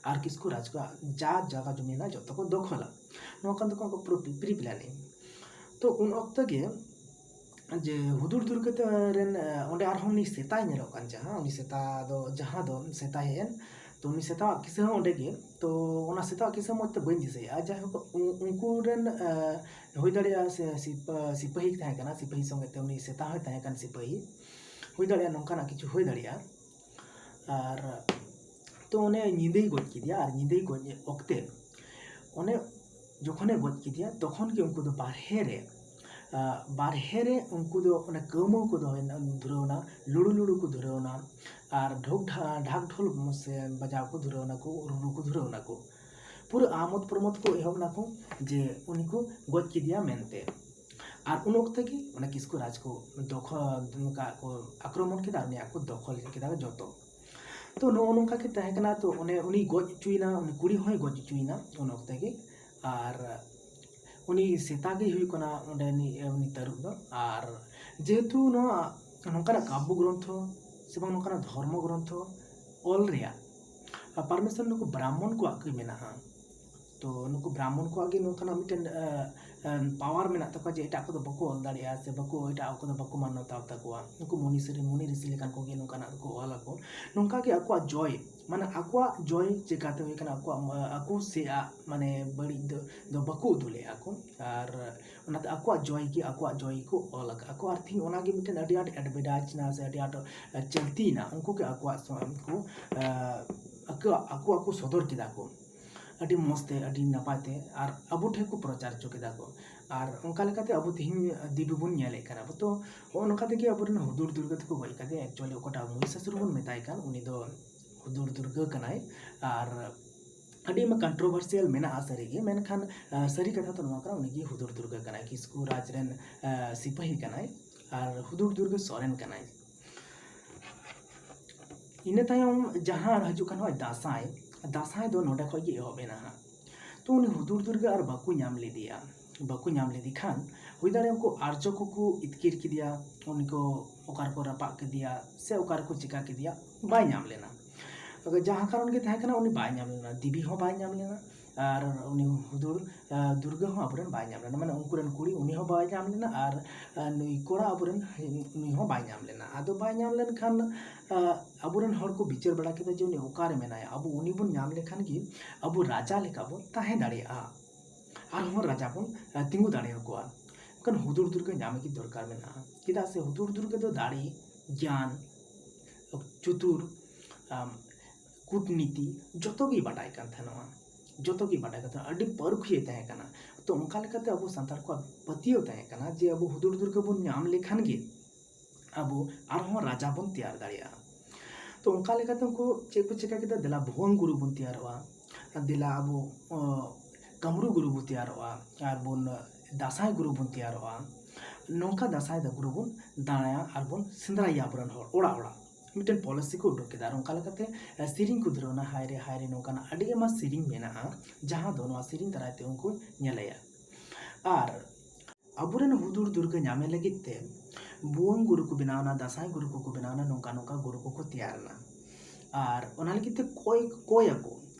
ᱟᱨ ᱠᱤᱥᱠᱩ ᱨᱟᱡᱽ ᱠᱚᱣᱟᱜ ᱡᱟ ᱡᱟᱭᱜᱟ ᱡᱚᱢᱤ ᱦᱮᱱᱟᱜ ᱡᱚᱛᱚ ᱠᱚ ᱫᱚᱠᱷᱚᱞᱟ᱾ ᱱᱚᱣᱟ ᱠᱟᱱ ᱛᱟᱠᱚᱣᱟ ᱩᱱᱠᱩ pre-, pre planning᱾ ᱛᱚ ᱩᱱ ᱚᱠᱛᱚ ᱜᱮ ᱡᱮ ᱦᱩᱫᱩᱲ ᱫᱩᱨᱜᱟᱹ ᱛᱮ ᱨᱮᱱ, ᱮ, ᱚᱸᱰᱮ ᱟᱨᱦᱚᱸ ᱩᱱᱤ ᱥᱮᱛᱟᱭ ᱧᱮᱞᱚᱜ ᱠᱟᱱ, ᱡᱟᱦᱟᱸ ᱩᱱᱤ ᱥᱮᱛᱟ ᱫᱚ, ᱡᱟᱦᱟᱸ ᱫᱚ ᱥᱮᱛᱟ ᱦᱮᱡ ᱮᱱ, ᱛᱚ ᱩᱱᱤ ᱥᱮᱛᱟᱣᱟᱜ ᱠᱤᱥᱟᱹ ᱦᱚᱸ ᱚᱸᱰᱮ ᱜᱮ᱾ ᱛᱚ ᱚᱱᱟ ᱥᱮᱛᱟᱣᱟᱜ ᱠᱤᱥᱟᱹ ᱢᱚᱡᱽ ᱛᱮ ᱵᱟᱹᱧ ᱫᱤᱥᱟᱹᱭᱮᱫᱼᱟ᱾ ᱡᱟᱭᱦᱳᱠ, ᱩ-, ᱩᱱᱠᱩ ᱨᱮᱱ, ᱮ, ᱦᱩᱭ ᱫᱟᱲᱮᱭᱟᱜᱼᱟ ᱥᱮ ᱥᱤᱯ-, ᱥᱤᱯᱟᱹᱦᱤ ᱛᱟᱦᱮᱸ ᱠᱟᱱᱟ, ᱥᱤᱯᱟᱹᱦᱤ ᱥᱚᱸᱜᱮ ᱛᱮ ᱩᱱᱤ ᱥᱮᱛᱟ ᱦᱚᱸᱭ ᱛᱟᱦᱮᱸ ᱠᱟᱱ ᱥᱤᱯᱟᱹᱦᱤ, ᱦᱩᱭ ᱫᱟᱲᱮᱭᱟᱜᱼᱟ, ᱱᱚᱝᱠᱟᱱᱟᱜ ᱠᱤᱪᱷᱩ ᱦᱩᱭ ᱫᱟᱲᱮᱭᱟᱜᱼᱟ᱾ ᱟᱨ ᱛᱚ ᱚᱱᱮ ᱧᱤᱫᱟᱹᱭ ᱜᱚᱡ ᱠᱮᱫᱮᱭᱟ, ᱟᱨ ᱧᱤᱫᱟᱹᱭ ᱜᱚᱡ ᱚᱠᱛᱮ ᱚᱱᱮ ᱡᱚᱠᱷᱚᱱᱮ ᱜᱚᱡ ᱠᱮᱫᱮᱭᱟ, ᱛᱚᱠᱷᱚᱱ ᱜᱮ ᱩᱱᱠᱩ ᱫᱚ ᱵᱟᱨᱦᱮ ᱨᱮ, ᱟ, ᱵᱟᱨᱦᱮ ᱨᱮ ᱩᱱᱠᱩ ᱫᱚ ᱚᱱᱮ ᱠᱟᱹᱣᱢᱟᱹᱣ ᱠᱚ ᱫᱚᱦᱚᱭᱮᱱᱟ, ᱫᱷᱩᱨᱟᱹᱣᱱᱟ, ᱞᱩᱲᱩ ᱞᱩᱲᱩ ᱠᱚ ᱫᱷᱩᱨᱟᱹᱣᱱᱟ, ᱟᱨ ᱰᱷᱚᱠ ᱰᱷᱟ-, ᱰᱷᱟᱠ ᱰᱷᱳᱞ ᱥᱮ ᱵᱟᱡᱟᱣ ᱠᱚ ᱫᱷᱩᱨᱟᱹᱣᱱᱟ ᱠᱚ, ᱨᱩᱨᱩ ᱠᱚ ᱫᱷᱩᱨᱟᱹᱣᱱᱟ ᱠᱚ᱾ ᱯᱩᱨᱟᱹ ᱟᱢᱳᱫ ᱯᱨᱚᱢᱳᱫ ᱠᱚ ᱮᱦᱚᱵ ᱱᱟᱠᱚ ᱡᱮ ᱩᱱᱤ ᱠᱚ ᱜᱚᱡ ᱠᱮᱫᱮᱭᱟ ᱢᱮᱱᱛᱮ᱾ ᱟᱨ ᱩᱱ ᱚᱠᱛᱮ ᱜᱮ ᱚᱱᱟ ᱠᱤᱥᱠᱩ ᱨᱟᱡᱽ ᱠᱚ ᱫᱚᱠᱷᱚᱞ ᱠᱟᱜ ᱠᱚ, ᱟᱠᱨᱚᱢᱚᱱ ᱠᱮᱫᱟ, ᱟᱨ ᱩᱱᱤᱭᱟᱜ ᱠᱚ ᱫᱚᱠᱷᱚᱞ ᱠᱮᱫᱟ ᱡᱚᱛᱚ᱾ ᱛᱚ ᱱᱚᱜᱼᱚ ᱱᱚᱝᱠᱟ ᱜᱮ ᱛᱟᱦᱮᱸ ᱠᱟᱱᱟ᱾ ᱛᱚ ᱚᱱᱮ ᱩᱱᱤ ᱜᱚᱡ ᱦᱚᱪᱚᱭᱮᱱᱟ, ᱩᱱᱤ ᱠᱩᱲᱤ ᱦᱚᱸᱭ ᱜᱚᱡ ᱦᱚᱪᱚᱭᱮᱱᱟ ᱩᱱ ᱚᱠᱛᱮ ᱜᱮ᱾ ᱟᱨ ᱩᱱᱤ ᱥᱮᱛᱟ ᱜᱮ ᱦᱩᱭᱩᱜ ᱠᱟᱱᱟ ᱚᱸᱰᱮ ᱩᱱᱤ, ᱩᱱᱤ ᱛᱟᱹᱨᱩᱵ ᱫᱚ᱾ ᱟᱨ ᱡᱮᱦᱮᱛᱩ ᱱᱚᱣᱟ ᱱᱚᱝᱠᱟᱱᱟᱜ ᱠᱟᱵᱵᱚ ᱜᱨᱚᱱᱛᱷᱚ ᱥᱮ ᱵᱟᱝ ᱱᱚᱝᱠᱟᱱᱟᱜ ᱫᱷᱚᱨᱢᱚ ᱜᱨᱚᱱᱛᱷᱚ ᱚᱞ ᱨᱮᱭᱟᱜ permission ᱱᱩᱠᱩ ᱵᱨᱟᱦᱢᱚᱱ ᱠᱚᱣᱟᱜ ᱜᱮ ᱢᱮᱱᱟᱜᱼᱟ, ᱛᱚ ᱱᱩᱠᱩ ᱵᱨᱟᱦᱢᱚᱱ ᱠᱚᱣᱟᱜ ᱜᱮ ᱱᱚᱝᱠᱟᱱᱟᱜ ᱢᱤᱫᱴᱮᱱ, ᱟ, ᱯᱟᱣᱟᱨ ᱢᱮᱱᱟᱜ ᱛᱟᱠᱚᱣᱟ ᱡᱮ ᱮᱴᱟᱜ ᱠᱚᱫᱚ ᱵᱟᱠᱚ ᱚᱞ ᱫᱟᱲᱮᱭᱟᱜᱼᱟ ᱥᱮ ᱵᱟᱠᱚ, ᱮᱴᱟᱜ ᱠᱚᱫᱚ ᱵᱟᱠᱚ ᱢᱟᱱᱱᱚᱛᱟᱣ ᱛᱟᱠᱚᱣᱟ᱾ ᱩᱱᱠᱩ ᱢᱩᱱᱤ ᱥᱤᱨᱤ, ᱢᱩᱱᱤ ᱨᱤᱥᱤ ᱞᱮᱠᱟᱱ ᱠᱚᱜᱮ ᱱᱚᱝᱠᱟᱱᱟᱜ ᱫᱚᱠᱚ ᱚᱞ ᱟᱠᱚ᱾ ᱱᱚᱝᱠᱟ ᱜᱮ ᱟᱠᱚᱣᱟᱜ ᱡᱚᱭ, ᱢᱟᱱᱮ ᱟᱠᱚᱣᱟᱜ ᱡᱚᱭ ᱪᱮᱠᱟᱛᱮ ᱦᱩᱭ ᱠᱟᱱᱟ, ᱟᱠᱚᱣᱟᱜ ᱢᱟ-, ᱟᱠᱚ ᱥᱮ ᱟᱜ ᱢᱟᱱᱮ ᱵᱟᱹᱲᱤᱡ ᱫᱚ, ᱫᱚ ᱵᱟᱠᱚ ᱩᱫᱩᱜ ᱞᱮᱫᱼᱟ ᱠᱚ᱾ ᱟᱨ ᱚᱱᱟᱛᱮ ᱟᱠᱚᱣᱟᱜ ᱡᱚᱭ ᱜᱮ, ᱟᱠᱚᱣᱟᱜ ᱡᱚᱭ ᱜᱮᱠᱚ ᱚᱞ ᱟᱠᱟᱫᱼᱟ ᱠᱚ᱾ ᱟᱨ ᱛᱤᱦᱤᱧ ᱚᱱᱟᱜᱮ ᱢᱤᱫᱴᱮᱱ ᱟᱹᱰᱤ ᱟᱸᱴ ᱮᱰᱵᱷᱮᱴᱟᱭᱤᱡᱽ ᱮᱱᱟ ᱥᱮ ᱟᱹᱰᱤ ᱟᱸᱴ ᱪᱟᱹᱞᱛᱤᱭᱮᱱᱟ᱾ ᱩᱱᱠᱩ ᱜᱮ ᱟᱠᱚᱣᱟᱜ ᱥᱚ-, ᱩᱱᱠᱩ, ᱟᱠᱚᱣᱟᱜ, ᱟᱠᱚᱣᱟᱜ ᱠᱚ ᱥᱚᱫᱚᱨ ᱠᱮᱫᱟ ᱠᱚ ᱟᱹᱰᱤ ᱢᱚᱡᱽ ᱛᱮ, ᱟᱹᱰᱤ ᱱᱟᱯᱟᱭ ᱛᱮ, ᱟᱨ ᱟᱵᱚ ᱴᱷᱮᱱ ᱠᱚ ᱯᱨᱚᱪᱟᱨ ᱦᱚᱪᱚ ᱠᱮᱫᱟ ᱠᱚ᱾ ᱟᱨ ᱚᱱᱠᱟ ᱞᱮᱠᱟᱛᱮ ᱟᱵᱚ ᱛᱤᱦᱤᱧ ᱫᱮᱵᱤ ᱵᱚᱱ ᱧᱮᱞᱮᱫ ᱠᱟᱱᱟ ᱵᱚ᱾ ᱛᱚ ᱦᱚᱸᱜᱼᱚ ᱱᱚᱝᱠᱟ ᱛᱮᱜᱮ ᱟᱵᱚᱨᱮᱱ ᱦᱩᱫᱩᱲ ᱫᱩᱨᱜᱟᱹ ᱫᱚᱠᱚ ᱜᱚᱡ ᱠᱟᱫᱮᱭᱟ᱾ ᱮᱠᱪᱩᱭᱮᱞᱤ ᱚᱠᱟᱴᱟᱜ ᱢᱚᱦᱤᱥᱟᱥᱩᱨ ᱵᱚᱱ ᱢᱮᱛᱟᱭ ᱠᱟᱱ, ᱩᱱᱤ ᱫᱚ ᱦᱩᱫᱩᱲ ᱫᱩᱨᱜᱟᱹ ᱠᱟᱱᱟᱭ᱾ ᱟᱨ ᱟᱹᱰᱤ ᱟᱭᱢᱟ ᱠᱚᱱᱴᱨᱳᱵᱷᱟᱨᱥᱤᱭᱟᱞ ᱢᱮᱱᱟᱜᱼᱟ ᱥᱟᱹᱨᱤᱜᱮ, ᱢᱮᱱᱠᱷᱟᱱ ᱟᱸ, ᱥᱟᱹᱨᱤ ᱠᱟᱛᱷᱟ ᱫᱚ ᱱᱚᱣᱟ ᱠᱟᱱᱟ, ᱩᱱᱤᱜᱮ ᱦᱩᱫᱩᱲ ᱫᱩᱨᱜᱟᱹ ᱠᱟᱱᱟᱭ, ᱠᱤᱥᱠᱩ ᱨᱟᱡᱽ ᱨᱮᱱ ᱟᱸ, ᱥᱤᱯᱟᱹᱦᱤ ᱠᱟᱱᱟᱭ᱾ ᱟᱨ ᱦᱩᱫᱩᱲ ᱫᱩᱨᱜᱟᱹ ᱥᱚᱨᱮᱱ ᱠᱟᱱᱟᱭ᱾ ᱤᱱᱟᱹ ᱛᱟᱭᱚᱢ ᱡᱟᱦᱟᱸ ᱦᱤᱡᱩᱜ ᱠᱟᱱ ᱱᱚᱜᱼᱚᱭ ᱫᱟᱸᱥᱟᱭ, ᱫᱟᱸᱥᱟᱭ ᱫᱚ ᱱᱚᱰᱮ ᱠᱷᱚᱡ ᱜᱮ ᱮᱦᱚᱵ ᱮᱱᱟ ᱦᱟᱸᱜ᱾ ᱛᱚ ᱩᱱᱤ ᱦᱩᱫᱩᱲ ᱫᱩᱨᱜᱟᱹ ᱟᱨ ᱵᱟᱠᱚ ᱧᱟᱢ ᱞᱮᱫᱮᱭᱟ, ᱵᱟᱠᱚ ᱧᱟᱢ ᱞᱮᱫᱮ ᱠᱷᱟᱱ ᱦᱩᱭ ᱫᱟᱲᱮᱭᱟᱜᱼᱟ ᱩᱱᱠᱩ ᱟᱨᱡᱚ ᱠᱚᱠᱚ ᱤᱛᱠᱤᱨ ᱠᱮᱫᱮᱭᱟ, ᱩᱱᱤ ᱠᱚ ᱚᱠᱟ ᱨᱮᱠᱚ ᱨᱟᱯᱟᱜ ᱠᱮᱫᱮᱭᱟ ᱥᱮ ᱚᱠᱟ ᱨᱮᱠᱚ ᱪᱤᱠᱟ ᱠᱮᱫᱮᱭᱟ, ᱵᱟᱭ ᱧᱟᱢ ᱞᱮᱱᱟ᱾ ᱟᱫᱚ ᱡᱟᱦᱟᱸ ᱠᱟᱨᱚᱱ ᱜᱮ ᱛᱟᱦᱮᱸ ᱠᱟᱱᱟ, ᱩᱱᱤ ᱵᱟᱭ ᱧᱟᱢ ᱞᱮᱱᱟ, ᱫᱮᱵᱤ ᱦᱚᱸ ᱵᱟᱭ ᱧᱟᱢ ᱞᱮᱱᱟ, ᱟᱨ ᱩᱱᱤ ᱦᱩᱫᱩᱲ, ᱟᱸ, ᱫᱩᱨᱜᱟᱹ ᱦᱚᱸ ᱟᱵᱚᱨᱮᱱ ᱵᱟᱭ ᱧᱟᱢ ᱞᱮᱱᱟ, ᱢᱟᱱᱮ ᱩᱱᱠᱩ ᱨᱮᱱ ᱠᱩᱲᱤ ᱩᱱᱤ ᱦᱚᱸ ᱵᱟᱭ ᱧᱟᱢ ᱞᱮᱱᱟ, ᱟᱨ, ᱟᱸ, ᱱᱩᱭ ᱠᱚᱲᱟ ᱟᱵᱚᱨᱮᱱ ᱩᱱᱤ ᱦᱚᱸ ᱵᱟᱭ ᱧᱟᱢ ᱞᱮᱱᱟ᱾ ᱟᱫᱚ ᱵᱟᱭ ᱧᱟᱢ ᱞᱮᱱᱠᱷᱟᱱ, ᱟᱸ, ᱟᱵᱚᱨᱮᱱ ᱦᱚᱲ ᱠᱚ ᱵᱤᱪᱟᱹᱨ ᱵᱟᱲᱟ ᱠᱮᱫᱟ ᱡᱮ ᱩᱱᱤ ᱚᱠᱟᱨᱮ ᱢᱮᱱᱟᱭᱟ, ᱟᱵᱚ ᱩᱱᱤ ᱵᱚᱱ ᱧᱟᱢ ᱞᱮᱠᱷᱟᱱ ᱜᱮ ᱟᱵᱚ ᱨᱟᱡᱟ ᱞᱮᱠᱟ ᱵᱚᱱ ᱛᱟᱦᱮᱸ ᱫᱟᱲᱮᱭᱟᱜᱼᱟ, ᱟᱨᱦᱚᱸ ᱨᱟᱡᱟ ᱵᱚᱱ, ᱟᱸ, ᱛᱤᱸᱜᱩ ᱫᱟᱲᱮᱭᱟᱠᱚᱣᱟ᱾ ᱢᱮᱱᱠᱷᱟᱱ ᱦᱩᱫᱩᱲ ᱫᱩᱨᱜᱟᱹ ᱧᱟᱢ ᱜᱮ ᱫᱚᱨᱠᱟᱨ ᱢᱮᱱᱟᱜᱼᱟ, ᱪᱮᱫᱟᱜ ᱥᱮ ᱦᱩᱫᱩᱲ ᱫᱩᱨᱜᱟᱹ ᱫᱚ ᱫᱟᱲᱮ, ᱜᱮᱭᱟᱱ, ᱪᱩᱛᱩᱨ, ᱟᱢ, ᱠᱩᱴᱱᱤᱛᱤ ᱡᱚᱛᱚ ᱜᱮᱭ ᱵᱟᱰᱟᱭ ᱠᱟᱱ ᱛᱟᱦᱮᱱᱚᱜᱼᱟ, ᱡᱚᱛᱚ ᱜᱮᱭ ᱵᱟᱰᱟᱭ ᱠᱟᱱ ᱛᱟᱦᱮᱱᱟ, ᱟᱹᱰᱤ ᱯᱟᱹᱨᱩᱠᱷᱤᱭᱟᱹ ᱛᱟᱦᱮᱸ ᱠᱟᱱᱟ᱾ ᱛᱚ ᱚᱱᱠᱟ ᱞᱮᱠᱟᱛᱮ ᱟᱵᱚ ᱥᱟᱱᱛᱟᱲ ᱠᱚᱣᱟᱜ ᱯᱟᱹᱛᱭᱟᱹᱣ ᱛᱟᱦᱮᱸ ᱠᱟᱱᱟ ᱡᱮ ᱟᱵᱚ ᱦᱩᱫᱩᱲ ᱫᱩᱨᱜᱟᱹ ᱵᱚᱱ ᱧᱟᱢ ᱞᱮᱠᱷᱟᱱ ᱜᱮ ᱟᱵᱚ ᱟᱨᱦᱚᱸ ᱨᱟᱡᱟ ᱵᱚᱱ ᱛᱮᱭᱟᱨ ᱫᱟᱲᱮᱭᱟᱜᱼᱟ᱾ ᱛᱚ ᱚᱱᱠᱟ ᱞᱮᱠᱟᱛᱮ ᱩᱱᱠᱩ ᱪᱮᱫ ᱠᱚ ᱪᱤᱠᱟ ᱠᱮᱫᱟ, ᱫᱮᱞᱟ ᱵᱷᱩᱣᱟᱹᱝ ᱜᱩᱨᱩ ᱵᱚᱱ ᱛᱮᱭᱟᱨᱚᱜᱼᱟ, ᱫᱮᱞᱟ ᱟᱵᱚ, ᱚ, ᱠᱟᱢᱨᱩ ᱜᱩᱨᱩ ᱵᱚᱱ ᱛᱮᱭᱟᱨᱚᱜᱼᱟ, ᱟᱨ ᱵᱚᱱ ᱫᱟᱸᱥᱟᱭ ᱜᱩᱨᱩ ᱵᱚᱱ ᱛᱮᱭᱟᱨᱚᱜᱼᱟ᱾ ᱱᱚᱝᱠᱟ ᱫᱟᱸᱥᱟᱭ ᱫᱚ ᱜᱩᱨᱩ ᱵᱚᱱ ᱫᱟᱬᱟᱭᱟ ᱟᱨ ᱵᱚᱱ ᱥᱮᱸᱫᱽᱨᱟᱭᱟ ᱟᱵᱚᱨᱮᱱ ᱦᱚᱲ ᱚᱲᱟᱜ ᱚᱲᱟᱜ᱾ ᱢᱤᱫᱴᱮᱱ ᱯᱚᱞᱤᱥᱤ ᱠᱚ ᱩᱰᱩᱠ ᱠᱮᱫᱟ ᱟᱨ ᱚᱱᱠᱟ ᱞᱮᱠᱟᱛᱮ, ᱮ, ᱥᱮᱨᱮᱧ ᱠᱚ ᱫᱷᱩᱨᱟᱹᱣ ᱮᱱᱟ, "ᱦᱟᱭ ᱨᱮ ᱦᱟᱭ ᱨᱮ", ᱱᱚᱝᱠᱟᱱᱟᱜ ᱟᱹᱰᱤ ᱟᱭᱢᱟ ᱥᱮᱨᱮᱧ ᱢᱮᱱᱟᱜᱼᱟ, ᱡᱟᱦᱟᱸ ᱫᱚ ᱱᱚᱣᱟ ᱥᱮᱨᱮᱧ ᱫᱟᱨᱟᱭ ᱛᱮ ᱩᱱᱠᱩ ᱧᱮᱞᱮᱭᱟ᱾ ᱟᱨ ᱟᱵᱚᱨᱮᱱ ᱦᱩᱫᱩᱲ ᱫᱩᱨᱜᱟᱹ ᱧᱟᱢᱮ ᱞᱟᱹᱜᱤᱫ ᱛᱮ ᱵᱷᱩᱣᱟᱹᱝ ᱜᱩᱨᱩ ᱠᱚ ᱵᱮᱱᱟᱣ ᱮᱱᱟ, ᱫᱟᱸᱥᱟᱭ ᱜᱩᱨᱩ ᱠᱚᱠᱚ ᱵᱮᱱᱟᱣ ᱮᱱᱟ, ᱱᱚᱝᱠᱟ ᱱᱚᱝᱠᱟ ᱜᱩᱨᱩ ᱠᱚᱠᱚ ᱛᱮᱭᱟᱨ ᱮᱱᱟ᱾ ᱟᱨ ᱚᱱᱟ ᱞᱟᱹᱜᱤᱫ ᱛᱮ ᱠᱚᱭ, ᱠᱚᱭ ᱟᱠᱚ,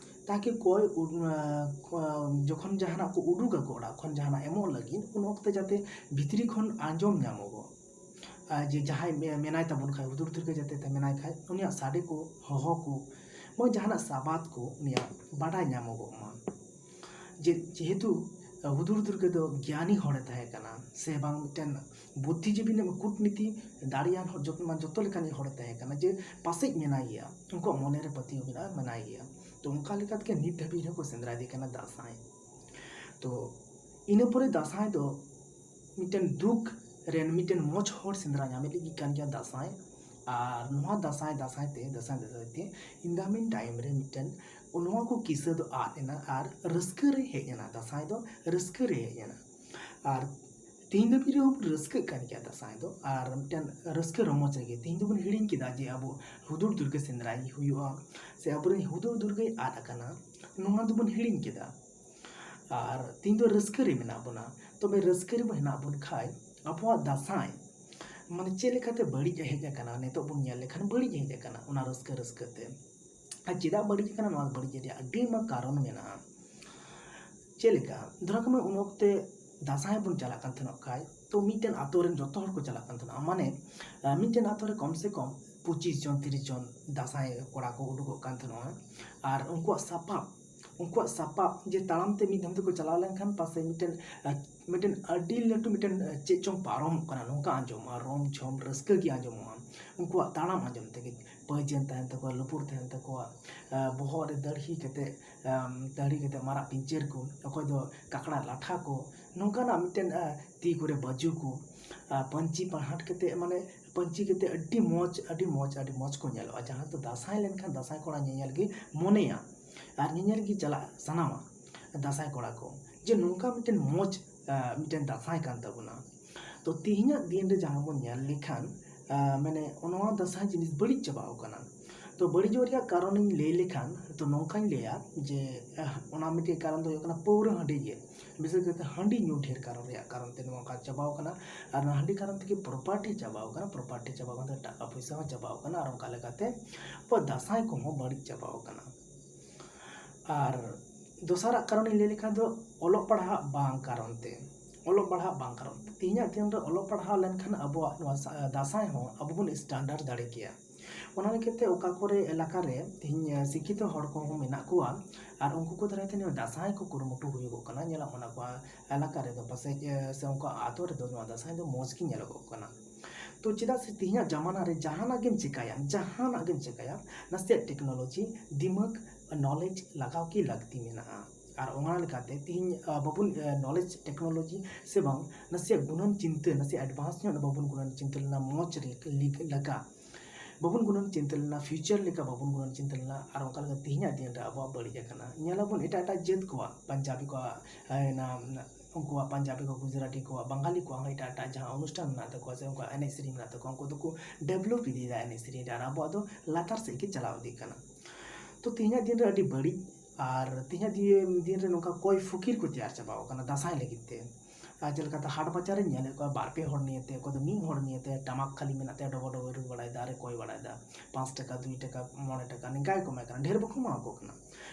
ᱛᱟᱠᱤ ᱠᱚᱭ ᱩᱰ-, ᱟᱸ, ᱠᱚ-, ᱡᱚᱠᱷᱚᱱ ᱡᱟᱦᱟᱱᱟᱜ ᱠᱚ ᱩᱰᱩᱠᱟᱠᱚ ᱚᱲᱟᱜ ᱠᱷᱚᱱ ᱡᱟᱦᱟᱱᱟᱜ ᱮᱢᱚᱜ ᱞᱟᱹᱜᱤᱫ, ᱩᱱ ᱚᱠᱛᱮ ᱡᱟᱛᱮ ᱵᱷᱤᱛᱨᱤ ᱠᱷᱚᱱ ᱟᱸᱡᱚᱢ ᱧᱟᱢᱚᱜᱚᱜ᱾ ᱟᱨ ᱡᱮ ᱡᱟᱦᱟᱸᱭ ᱢᱮ-, ᱢᱮᱱᱟᱭ ᱛᱟᱵᱚᱱ ᱠᱷᱟᱡ, ᱦᱩᱫᱩᱲ ᱫᱩᱨᱜᱟᱹ ᱡᱟᱛᱮ ᱛᱮ ᱢᱮᱱᱟᱭ ᱠᱷᱟᱡ, ᱩᱱᱤᱭᱟᱜ ᱥᱟᱰᱮ ᱠᱚ, ᱦᱚᱦᱚ ᱠᱚ, ᱢᱚᱡᱽ ᱡᱟᱦᱟᱱᱟᱜ ᱥᱟᱵᱟᱫ ᱠᱚ ᱩᱱᱤᱭᱟᱜ ᱵᱟᱰᱟᱭ ᱧᱟᱢᱚᱜᱚᱜ ᱢᱟ᱾ ᱡᱮ, ᱡᱮᱦᱮᱛᱩ ᱦᱩᱫᱩᱲ ᱫᱩᱨᱜᱟᱹ ᱫᱚ ᱜᱮᱭᱟᱱᱤ ᱦᱚᱲᱮ ᱛᱟᱦᱮᱸ ᱠᱟᱱᱟ, ᱥᱮ ᱵᱟᱝ ᱢᱤᱫᱴᱮᱱ ᱵᱩᱫᱽᱫᱷᱤᱡᱤᱵᱤ ᱨᱮᱱᱟᱜ ᱠᱩᱴᱱᱤᱛᱤ ᱫᱟᱲᱮᱭᱟᱱ ᱦᱚᱲ, ᱡᱚᱛᱚ, ᱢᱟᱱᱮ ᱡᱚᱛᱚ ᱞᱮᱠᱟᱱᱤᱡ ᱦᱚᱲᱮ ᱛᱟᱦᱮᱸ ᱠᱟᱱᱟ, ᱡᱮ ᱯᱟᱥᱮᱡ ᱢᱮᱱᱟᱭ ᱜᱮᱭᱟ, ᱩᱱᱠᱩᱣᱟᱜ ᱢᱚᱱᱮᱨᱮ ᱯᱟᱹᱛᱭᱟᱹᱣ ᱢᱮᱱᱟᱜᱼᱟ, ᱢᱮᱱᱟᱭ ᱜᱮᱭᱟ᱾ ᱛᱚ ᱚᱱᱠᱟ ᱞᱮᱠᱟ ᱛᱮᱜᱮ ᱱᱤᱛ ᱫᱷᱟᱹᱵᱤᱡ ᱨᱮᱦᱚᱸ ᱠᱚ ᱥᱮᱸᱫᱽᱨᱟ ᱤᱫᱤ ᱠᱟᱱᱟ ᱫᱟᱸᱥᱟᱭ᱾ ᱛᱚ ᱤᱱᱟᱹ ᱯᱚᱨᱮ ᱫᱟᱸᱥᱟᱭ ᱫᱚ ᱢᱤᱫᱴᱮᱱ ᱫᱩᱠ ᱨᱮᱱ ᱢᱤᱫᱴᱮᱱ ᱢᱚᱡᱽ ᱦᱚᱲ ᱥᱮᱸᱫᱽᱨᱟ ᱧᱟᱢᱮ ᱞᱟᱹᱜᱤᱫ ᱠᱟᱱ ᱜᱮᱭᱟ ᱫᱟᱸᱥᱟᱭ᱾ ᱟᱨ ᱱᱚᱣᱟ ᱫᱟᱸᱥᱟᱭ, ᱫᱟᱸᱥᱟᱭ ᱛᱮ, ᱫᱟᱸᱥᱟᱭ, ᱫᱟᱸᱥᱟᱭ ᱛᱮ in the mean time ᱨᱮ ᱢᱤᱫᱴᱮᱱ ᱱᱚᱣᱟ ᱠᱚ ᱠᱤᱥᱟᱹ ᱫᱚ ᱟᱫ ᱮᱱᱟ ᱟᱨ ᱨᱟᱹᱥᱠᱟᱹ ᱨᱮ ᱦᱮᱡ ᱮᱱᱟ᱾ ᱫᱟᱸᱥᱟᱭ ᱫᱚ ᱨᱟᱹᱥᱠᱟᱹ ᱨᱮ ᱦᱮᱡ ᱮᱱᱟ᱾ ᱟᱨ ᱛᱮᱦᱮᱧ ᱫᱷᱟᱹᱵᱤᱡ ᱨᱮᱦᱚᱸ ᱵᱚᱱ ᱨᱟᱹᱥᱠᱟᱹᱜ ᱠᱟᱱ ᱜᱮᱭᱟ ᱫᱟᱸᱥᱟᱭ ᱫᱚ, ᱟᱨ ᱢᱤᱫᱴᱮᱱ ᱨᱟᱹᱥᱠᱟᱹ ᱨᱚᱢᱚᱡᱽ ᱨᱮᱜᱮ᱾ ᱛᱮᱦᱮᱧ ᱫᱚᱵᱚᱱ ᱦᱤᱲᱤᱧ ᱠᱮᱫᱟ ᱡᱮ ᱟᱵᱚ ᱦᱩᱫᱩᱲ ᱫᱩᱨᱜᱟᱹ ᱥᱮᱸᱫᱽᱨᱟᱭ ᱦᱩᱭᱩᱜᱼᱟ, ᱥᱮ ᱟᱵᱚᱨᱮᱱ ᱦᱩᱫᱩᱲ ᱫᱩᱨᱜᱟᱹᱭ ᱟᱫ ᱟᱠᱟᱱᱟ, ᱱᱚᱣᱟ ᱫᱚᱵᱚᱱ ᱦᱤᱲᱤᱧ ᱠᱮᱫᱟ᱾ ᱟᱨ ᱛᱮᱦᱮᱧ ᱫᱚ ᱨᱟᱹᱥᱠᱟᱹ ᱨᱮ ᱢᱮᱱᱟᱜ ᱵᱚᱱᱟ᱾ ᱛᱚᱵᱮ ᱨᱟᱹᱥᱠᱟᱹ ᱨᱮᱵᱚᱱ ᱦᱮᱱᱟᱜ ᱵᱚᱱ ᱠᱷᱟᱡ, ᱟᱵᱚᱣᱟᱜ ᱫᱟᱸᱥᱟᱭ ᱢᱟᱱᱮ ᱪᱮᱫ ᱞᱮᱠᱟᱛᱮ ᱵᱟᱹᱲᱤᱡ ᱦᱮᱡ ᱟᱠᱟᱱᱟ, ᱱᱤᱛᱚᱜ ᱵᱚᱱ ᱧᱮᱞ ᱞᱮᱠᱷᱟᱱ ᱵᱟᱹᱲᱤᱡ ᱦᱮᱡ ᱟᱠᱟᱱᱟ ᱚᱱᱟ ᱨᱟᱹᱥᱠᱟᱹ, ᱨᱟᱹᱥᱠᱟᱹ ᱛᱮ᱾ ᱟᱨ ᱪᱮᱫᱟᱜ ᱵᱟᱹᱲᱤᱡ ᱟᱠᱟᱱᱟ? ᱱᱚᱣᱟ ᱵᱟᱹᱲᱤᱡ ᱨᱮᱭᱟᱜ ᱟᱹᱰᱤ ᱟᱭᱢᱟ ᱠᱟᱨᱚᱱ ᱢᱮᱱᱟᱜᱼᱟ᱾ ᱪᱮᱫ ᱞᱮᱠᱟ? ᱫᱷᱚᱨᱟ ᱠᱟᱜ ᱢᱮ, ᱩᱱ ᱚᱠᱛᱮ ᱫᱟᱸᱥᱟᱭ ᱵᱚᱱ ᱪᱟᱞᱟᱜ ᱠᱟᱱ ᱛᱟᱦᱮᱱᱚᱜ ᱠᱷᱟᱡ, ᱛᱚ ᱢᱤᱫᱴᱮᱱ ᱟᱛᱳ ᱨᱮᱱ ᱡᱚᱛᱚ ᱦᱚᱲ ᱠᱚ ᱪᱟᱞᱟᱜ ᱠᱟᱱ ᱛᱟᱦᱮᱱᱟ, ᱢᱟᱱᱮ, ᱟᱸ, ᱢᱤᱫᱴᱮᱱ ᱟᱛᱳ ᱨᱮ ᱠᱚᱢ ᱥᱮ ᱠᱚᱢ ᱯᱚᱸᱪᱤᱥ ᱡᱚᱱ, ᱛᱤᱨᱤᱥ ᱡᱚᱱ ᱫᱟᱸᱥᱟᱭ ᱠᱚᱲᱟ ᱠᱚ ᱩᱰᱩᱠᱚᱜ ᱠᱟᱱ ᱛᱟᱦᱮᱱᱚᱜᱼᱟ᱾ ᱟᱨ ᱩᱱᱠᱩᱣᱟᱜ ᱥᱟᱯᱟᱵ, ᱩᱱᱠᱩᱣᱟᱜ ᱥᱟᱯᱟᱵ ᱡᱮ ᱛᱟᱲᱟᱢ ᱛᱮ ᱢᱤᱫ ᱫᱷᱚᱢ ᱛᱮᱠᱚ ᱪᱟᱞᱟᱣ ᱞᱮᱱᱠᱷᱟᱱ ᱯᱟᱥᱮᱡ ᱢᱤᱫᱴᱮᱱ, ᱟᱸ, ᱢᱤᱫᱴᱮᱱ ᱟᱹᱰᱤ ᱞᱟᱹᱴᱩ ᱢᱤᱫᱴᱮᱱ, ᱟᱸ, ᱪᱮᱫ ᱪᱚᱝ ᱯᱟᱨᱚᱢᱚᱜ ᱠᱟᱱᱟ, ᱱᱚᱝᱠᱟ ᱟᱸᱡᱚᱢᱚᱜᱼᱟ, ᱨᱚᱢ ᱡᱷᱚᱢ ᱨᱟᱹᱥᱠᱟᱹ ᱜᱮ ᱟᱸᱡᱚᱢᱚᱜᱼᱟ᱾ ᱩᱱᱠᱩᱣᱟᱜ ᱛᱟᱲᱟᱢ ᱟᱸᱡᱚᱢ ᱛᱮᱜᱮ ᱯᱟᱹᱭᱡᱟᱹᱱ ᱛᱟᱦᱮᱱ ᱛᱟᱠᱚᱣᱟ, ᱞᱩᱯᱩᱨ ᱛᱟᱦᱮᱱ ᱛᱟᱠᱚᱣᱟ, ᱟᱸ, ᱵᱚᱦᱚᱜ ᱨᱮ ᱫᱟᱹᱲᱦᱤ ᱠᱟᱛᱮ, ᱟᱸ, ᱫᱟᱹᱲᱦᱤ ᱠᱟᱛᱮ ᱢᱟᱨᱟᱜ ᱯᱤᱧᱪᱟᱹᱨ ᱠᱚ, ᱚᱠᱚᱭ ᱫᱚ ᱠᱟᱠᱲᱟ ᱞᱟᱴᱷᱟ ᱠᱚ, ᱱᱚᱝᱠᱟᱱᱟᱜ ᱢᱤᱫᱴᱮᱱ, ᱟᱸ, ᱛᱤ ᱠᱚᱨᱮ ᱵᱟᱹᱡᱩ ᱠᱚ, ᱟᱸ, ᱯᱟᱹᱧᱪᱤ ᱯᱟᱲᱦᱟᱴ ᱠᱟᱛᱮ, ᱢᱟᱱᱮ ᱯᱟᱹᱧᱪᱤ ᱠᱟᱛᱮ ᱟᱹᱰᱤ ᱢᱚᱡᱽ, ᱟᱹᱰᱤ ᱢᱚᱡᱽ, ᱟᱹᱰᱤ ᱢᱚᱡᱽ ᱠᱚ ᱧᱮᱞᱚᱜᱼᱟ, ᱡᱟᱦᱟᱸ ᱫᱚ ᱫᱟᱸᱥᱟᱭ ᱞᱮᱱᱠᱷᱟᱱ ᱫᱟᱸᱥᱟᱭ ᱠᱚᱲᱟ ᱧᱮᱧᱮᱞ ᱜᱮ ᱢᱚᱱᱮᱭᱟ᱾ ᱟᱨ ᱧᱮᱧᱮᱞ ᱜᱮ ᱪᱟᱞᱟᱜ ᱥᱟᱱᱟᱣᱟ ᱫᱟᱸᱥᱟᱭ ᱠᱚᱲᱟ ᱠᱚ, ᱡᱮ ᱱᱚᱝᱠᱟ ᱢᱤᱫᱴᱮᱱ ᱢᱚᱡᱽ, ᱟᱸ, ᱢᱤᱫᱴᱮᱱ ᱫᱟᱸᱥᱟᱭ ᱠᱟᱱ ᱛᱟᱵᱚᱱᱟ᱾ ᱛᱚ ᱛᱮᱦᱮᱧᱟᱜ ᱫᱤᱱ ᱨᱮ ᱡᱟᱦᱟᱸ ᱵᱚᱱ ᱧᱮᱞ ᱞᱮᱠᱷᱟᱱ, ᱟᱸ, ᱢᱟᱱᱮ ᱱᱚᱣᱟ ᱫᱟᱸᱥᱟᱭ ᱡᱤᱱᱤᱥ ᱵᱟᱹᱲᱤᱡ ᱪᱟᱵᱟᱣ ᱠᱟᱱᱟ᱾ ᱛᱚ ᱵᱟᱹᱲᱤᱡᱚᱜ ᱨᱮᱭᱟᱜ ᱠᱟᱨᱚᱱᱤᱧ ᱞᱟᱹᱭ ᱞᱮᱠᱷᱟᱱ, ᱛᱚ ᱱᱚᱝᱠᱟᱧ ᱞᱟᱹᱭᱟ ᱡᱮ, ᱟᱸ, ᱚᱱᱟ ᱢᱤᱫᱴᱮᱱ ᱠᱟᱨᱚᱱ ᱫᱚ ᱦᱩᱭᱩᱜ ᱠᱟᱱᱟ ᱯᱟᱹᱣᱨᱟᱹ ᱦᱟᱺᱰᱤ ᱜᱮ᱾ ᱵᱤᱥᱮᱥ ᱠᱟᱛᱮ ᱦᱟᱺᱰᱤ ᱧᱩ ᱰᱷᱮᱨ ᱠᱟᱨᱚᱱ ᱨᱮᱭᱟᱜ ᱠᱟᱨᱚᱱ ᱛᱮ ᱱᱚᱣᱟ ᱠᱟ-, ᱪᱟᱵᱟᱣ ᱠᱟᱱᱟ᱾ ᱟᱨ ᱱᱚᱣᱟ ᱦᱟᱺᱰᱤ ᱠᱟᱨᱚᱱ ᱛᱮᱜᱮ ᱯᱨᱚᱯᱟᱨᱴᱤ ᱪᱟᱵᱟᱣ ᱠᱟᱱᱟ, ᱯᱨᱚᱯᱟᱨᱴᱤ ᱪᱟᱵᱟᱣ ᱠᱟᱱ ᱛᱮ ᱴᱟᱠᱟ ᱯᱚᱭᱥᱟ ᱦᱚᱸ ᱪᱟᱵᱟᱣ ᱠᱟᱱᱟ, ᱟᱨ ᱚᱱᱠᱟ ᱞᱮᱠᱟᱛᱮ ᱟᱵᱚᱣᱟᱜ ᱫᱟᱸᱥᱟᱭ ᱠᱚᱦᱚᱸ ᱵᱟᱹᱲᱤᱡ ᱪᱟᱵᱟᱣ ᱠᱟᱱᱟ᱾ ᱟᱨ ᱫᱚᱥᱟᱨᱟᱜ ᱠᱟᱨᱚᱱᱤᱧ ᱞᱟᱹᱭ ᱞᱮᱠᱷᱟᱱ ᱫᱚ ᱚᱞᱚᱜ ᱯᱟᱲᱦᱟᱜ ᱵᱟᱝ ᱠᱟᱨᱚᱱ ᱛᱮ᱾ ᱚᱞᱚᱜ ᱯᱟᱲᱦᱟᱜ ᱵᱟᱝ ᱠᱟᱨᱚᱱ ᱛᱮ ᱛᱮᱦᱮᱧᱟᱜ ᱫᱤᱱ ᱨᱮ ᱚᱞᱚᱜ ᱯᱟᱲᱦᱟᱣ ᱞᱮᱱᱠᱷᱟᱱ ᱟᱵᱚᱣᱟᱜ ᱱᱚᱣᱟ ᱥᱟ- ᱫᱟᱸᱥᱟᱭ ᱦᱚᱸ ᱟᱵᱚ ᱵᱚᱱ ᱥᱴᱟᱱᱰᱟᱨᱰ ᱫᱟᱲᱮ ᱠᱮᱭᱟ᱾ ᱚᱱᱟ ᱞᱟᱹᱜᱤᱫ ᱛᱮ ᱚᱠᱟ ᱠᱚᱨᱮ ᱮᱞᱟᱠᱟ ᱨᱮ ᱛᱮᱦᱮᱧ ᱥᱤᱠᱠᱷᱤᱛᱚ ᱦᱚᱲ ᱠᱚᱦᱚᱸ ᱢᱮᱱᱟᱜ ᱠᱚᱣᱟ ᱟᱨ ᱩᱱᱠᱩ ᱠᱚ ᱫᱟᱨᱟᱭ ᱛᱮ ᱱᱚᱣᱟ ᱫᱟᱸᱥᱟᱭ ᱠᱚ ᱠᱩᱨᱩᱢᱩᱴᱩ ᱦᱩᱭᱩᱜᱚᱜ ᱠᱟᱱᱟ, ᱧᱮᱞᱚᱜ ᱠᱟᱱᱟ ᱠᱚ ᱮᱞᱟᱠᱟ ᱨᱮᱫᱚ ᱯᱟᱥᱮᱡ ᱥᱮ ᱩᱱᱠᱩ ᱟᱛᱳ ᱨᱮᱫᱚ ᱱᱚᱣᱟ ᱫᱟᱸᱥᱟᱭ ᱫᱚ ᱢᱚᱡᱽ ᱜᱮ ᱧᱮᱞᱚᱜᱚᱜ ᱠᱟᱱᱟ᱾ ᱛᱚ ᱪᱮᱫᱟᱜ ᱥᱮ ᱛᱮᱦᱮᱧᱟᱜ ᱡᱟᱢᱟᱱᱟ ᱨᱮ ᱡᱟᱦᱟᱱᱟᱜ ᱜᱮᱢ ᱪᱮᱠᱟᱭᱟ, ᱡᱟᱦᱟᱱᱟᱜ ᱜᱮᱢ ᱪᱮᱠᱟᱭᱟ, ᱱᱟᱥᱮᱭᱟᱜ ᱴᱮᱠᱱᱳᱞᱚᱡᱤ, ᱫᱤᱢᱟᱜᱽ, ᱱᱚᱞᱮᱡᱽ ᱞᱟᱜᱟᱣ ᱜᱮ ᱞᱟᱹᱠᱛᱤ ᱢᱮᱱᱟᱜᱼᱟ᱾ ᱟᱨ ᱚᱱᱟ ᱞᱮᱠᱟᱛᱮ ᱛᱮᱦᱮᱧ ᱵᱟᱵᱚᱱ ᱱᱚᱞᱮᱡᱽ, ᱴᱮᱠᱱᱳᱞᱚᱡᱤ ᱥᱮ ᱵᱟᱝ ᱱᱟᱥᱮᱭᱟᱜ ᱜᱩᱱᱟᱹᱱ ᱪᱤᱱᱛᱟᱹ, ᱱᱟᱥᱮᱭᱟᱜ ᱮᱰᱵᱷᱟᱱᱥ ᱧᱚᱜ ᱵᱟᱵᱚᱱ ᱜᱩᱱᱟᱹᱱ ᱪᱤᱱᱛᱟᱹ ᱞᱮᱱᱟ ᱢᱚᱡᱽ ᱞᱮᱠᱟ, ᱵᱟᱵᱚᱱ ᱜᱩᱱᱟᱹᱱ ᱪᱤᱱᱛᱟᱹ ᱞᱮᱱᱟ, ᱯᱷᱤᱭᱩᱪᱟᱨ ᱞᱮᱠᱟ ᱵᱟᱵᱚᱱ ᱜᱩᱱᱟᱹᱱ ᱪᱤᱱᱛᱟᱹ ᱞᱮᱱᱟ᱾ ᱟᱨ ᱚᱱᱠᱟ ᱞᱮᱠᱟ ᱛᱮᱦᱮᱧᱟᱜ ᱫᱤᱱ ᱨᱮ ᱟᱵᱚᱣᱟᱜ ᱵᱟᱹᱲᱤᱡ ᱟᱠᱟᱱᱟ᱾ ᱧᱮᱞᱟᱵᱚᱱ ᱮᱴᱟᱜ ᱮᱴᱟᱜ ᱡᱟᱹᱛ ᱠᱚᱣᱟᱜ, ᱯᱟᱧᱡᱟᱵᱤ ᱠᱚᱣᱟᱜ, ᱩᱱᱠᱩᱣᱟᱜ ᱯᱟᱧᱡᱟᱵᱤ ᱠᱚ, ᱜᱩᱡᱽᱨᱟᱴᱤ ᱠᱚᱣᱟᱜ, ᱵᱟᱝᱜᱟᱞᱤ ᱠᱚᱣᱟᱜ ᱦᱚᱸ ᱮᱴᱟᱜ ᱮᱴᱟᱜ ᱡᱟᱦᱟᱸ ᱚᱱᱩᱥᱴᱷᱟᱱ ᱢᱮᱱᱟᱜ ᱛᱟᱠᱚᱣᱟ ᱥᱮ ᱩᱱᱠᱩᱣᱟᱜ ᱮᱱᱮᱡ ᱥᱮᱨᱮᱧ ᱢᱮᱱᱟᱜ ᱛᱟᱠᱚᱣᱟ, ᱩᱱᱠᱩ ᱫᱚᱠᱚ ᱰᱮᱵᱷᱞᱚᱯ ᱤᱫᱤᱭᱮᱫᱟ ᱮᱱᱮᱡ ᱥᱮᱨᱮᱧ ᱨᱮ, ᱟᱨ ᱟᱵᱚᱣᱟᱜ ᱫᱚ ᱞᱟᱛᱟᱨ ᱥᱮᱫ ᱜᱮ ᱪᱟᱞᱟᱣ ᱤᱫᱤᱜ ᱠᱟᱱᱟ᱾ ᱛᱚ ᱛᱮᱦᱮᱧᱟᱜ ᱫᱤᱱ ᱨᱮ ᱟᱹᱰᱤ ᱵᱟᱹᱲᱤᱡ, ᱟᱨ ᱛᱮᱦᱮᱧᱟᱜ ᱫᱤᱱ ᱨᱮ ᱱᱚᱝᱠᱟ ᱠᱚᱭ ᱯᱷᱚᱠᱤᱨ ᱠᱚ ᱛᱮᱭᱟᱨ ᱪᱟᱵᱟᱣ ᱠᱟᱱᱟ ᱫᱟᱸᱥᱟᱭ ᱞᱟᱹᱜᱤᱫ ᱛᱮ᱾ ᱟᱨ ᱪᱮᱫ ᱞᱮᱠᱟᱛᱮ ᱦᱟᱴ ᱵᱟᱡᱟᱨ ᱨᱮᱧ ᱧᱮᱞᱮᱫ ᱠᱚᱣᱟ, ᱵᱟᱨ ᱯᱮ ᱦᱚᱲ ᱱᱤᱭᱮᱛᱮ, ᱚᱠᱚᱭ ᱫᱚ ᱢᱤᱫ ᱦᱚᱲ ᱱᱤᱭᱮᱛᱮ ᱴᱟᱢᱟᱠ ᱠᱷᱟᱹᱞᱤ ᱢᱮᱱᱟᱜ ᱛᱟᱭᱟ, ᱰᱚᱵᱚ ᱰᱚᱵᱚ ᱨᱩ ᱵᱟᱲᱟᱭᱮᱫᱟ, ᱟᱨᱮ ᱠᱚᱭ ᱵᱟᱲᱟᱭᱮᱫᱟ, ᱯᱟᱸᱪ ᱴᱟᱠᱟ, ᱫᱩᱭ ᱴᱟᱠᱟ, ᱢᱚᱬᱮ ᱴᱟᱠᱟ, ᱱᱤᱝᱠᱟ ᱜᱮᱠᱚ ᱮᱢᱟᱭ ᱠᱟᱱᱟ, ᱰᱷᱮᱨ ᱵᱟᱠᱚ ᱮᱢᱟ ᱠᱚ ᱠᱟᱱᱟ᱾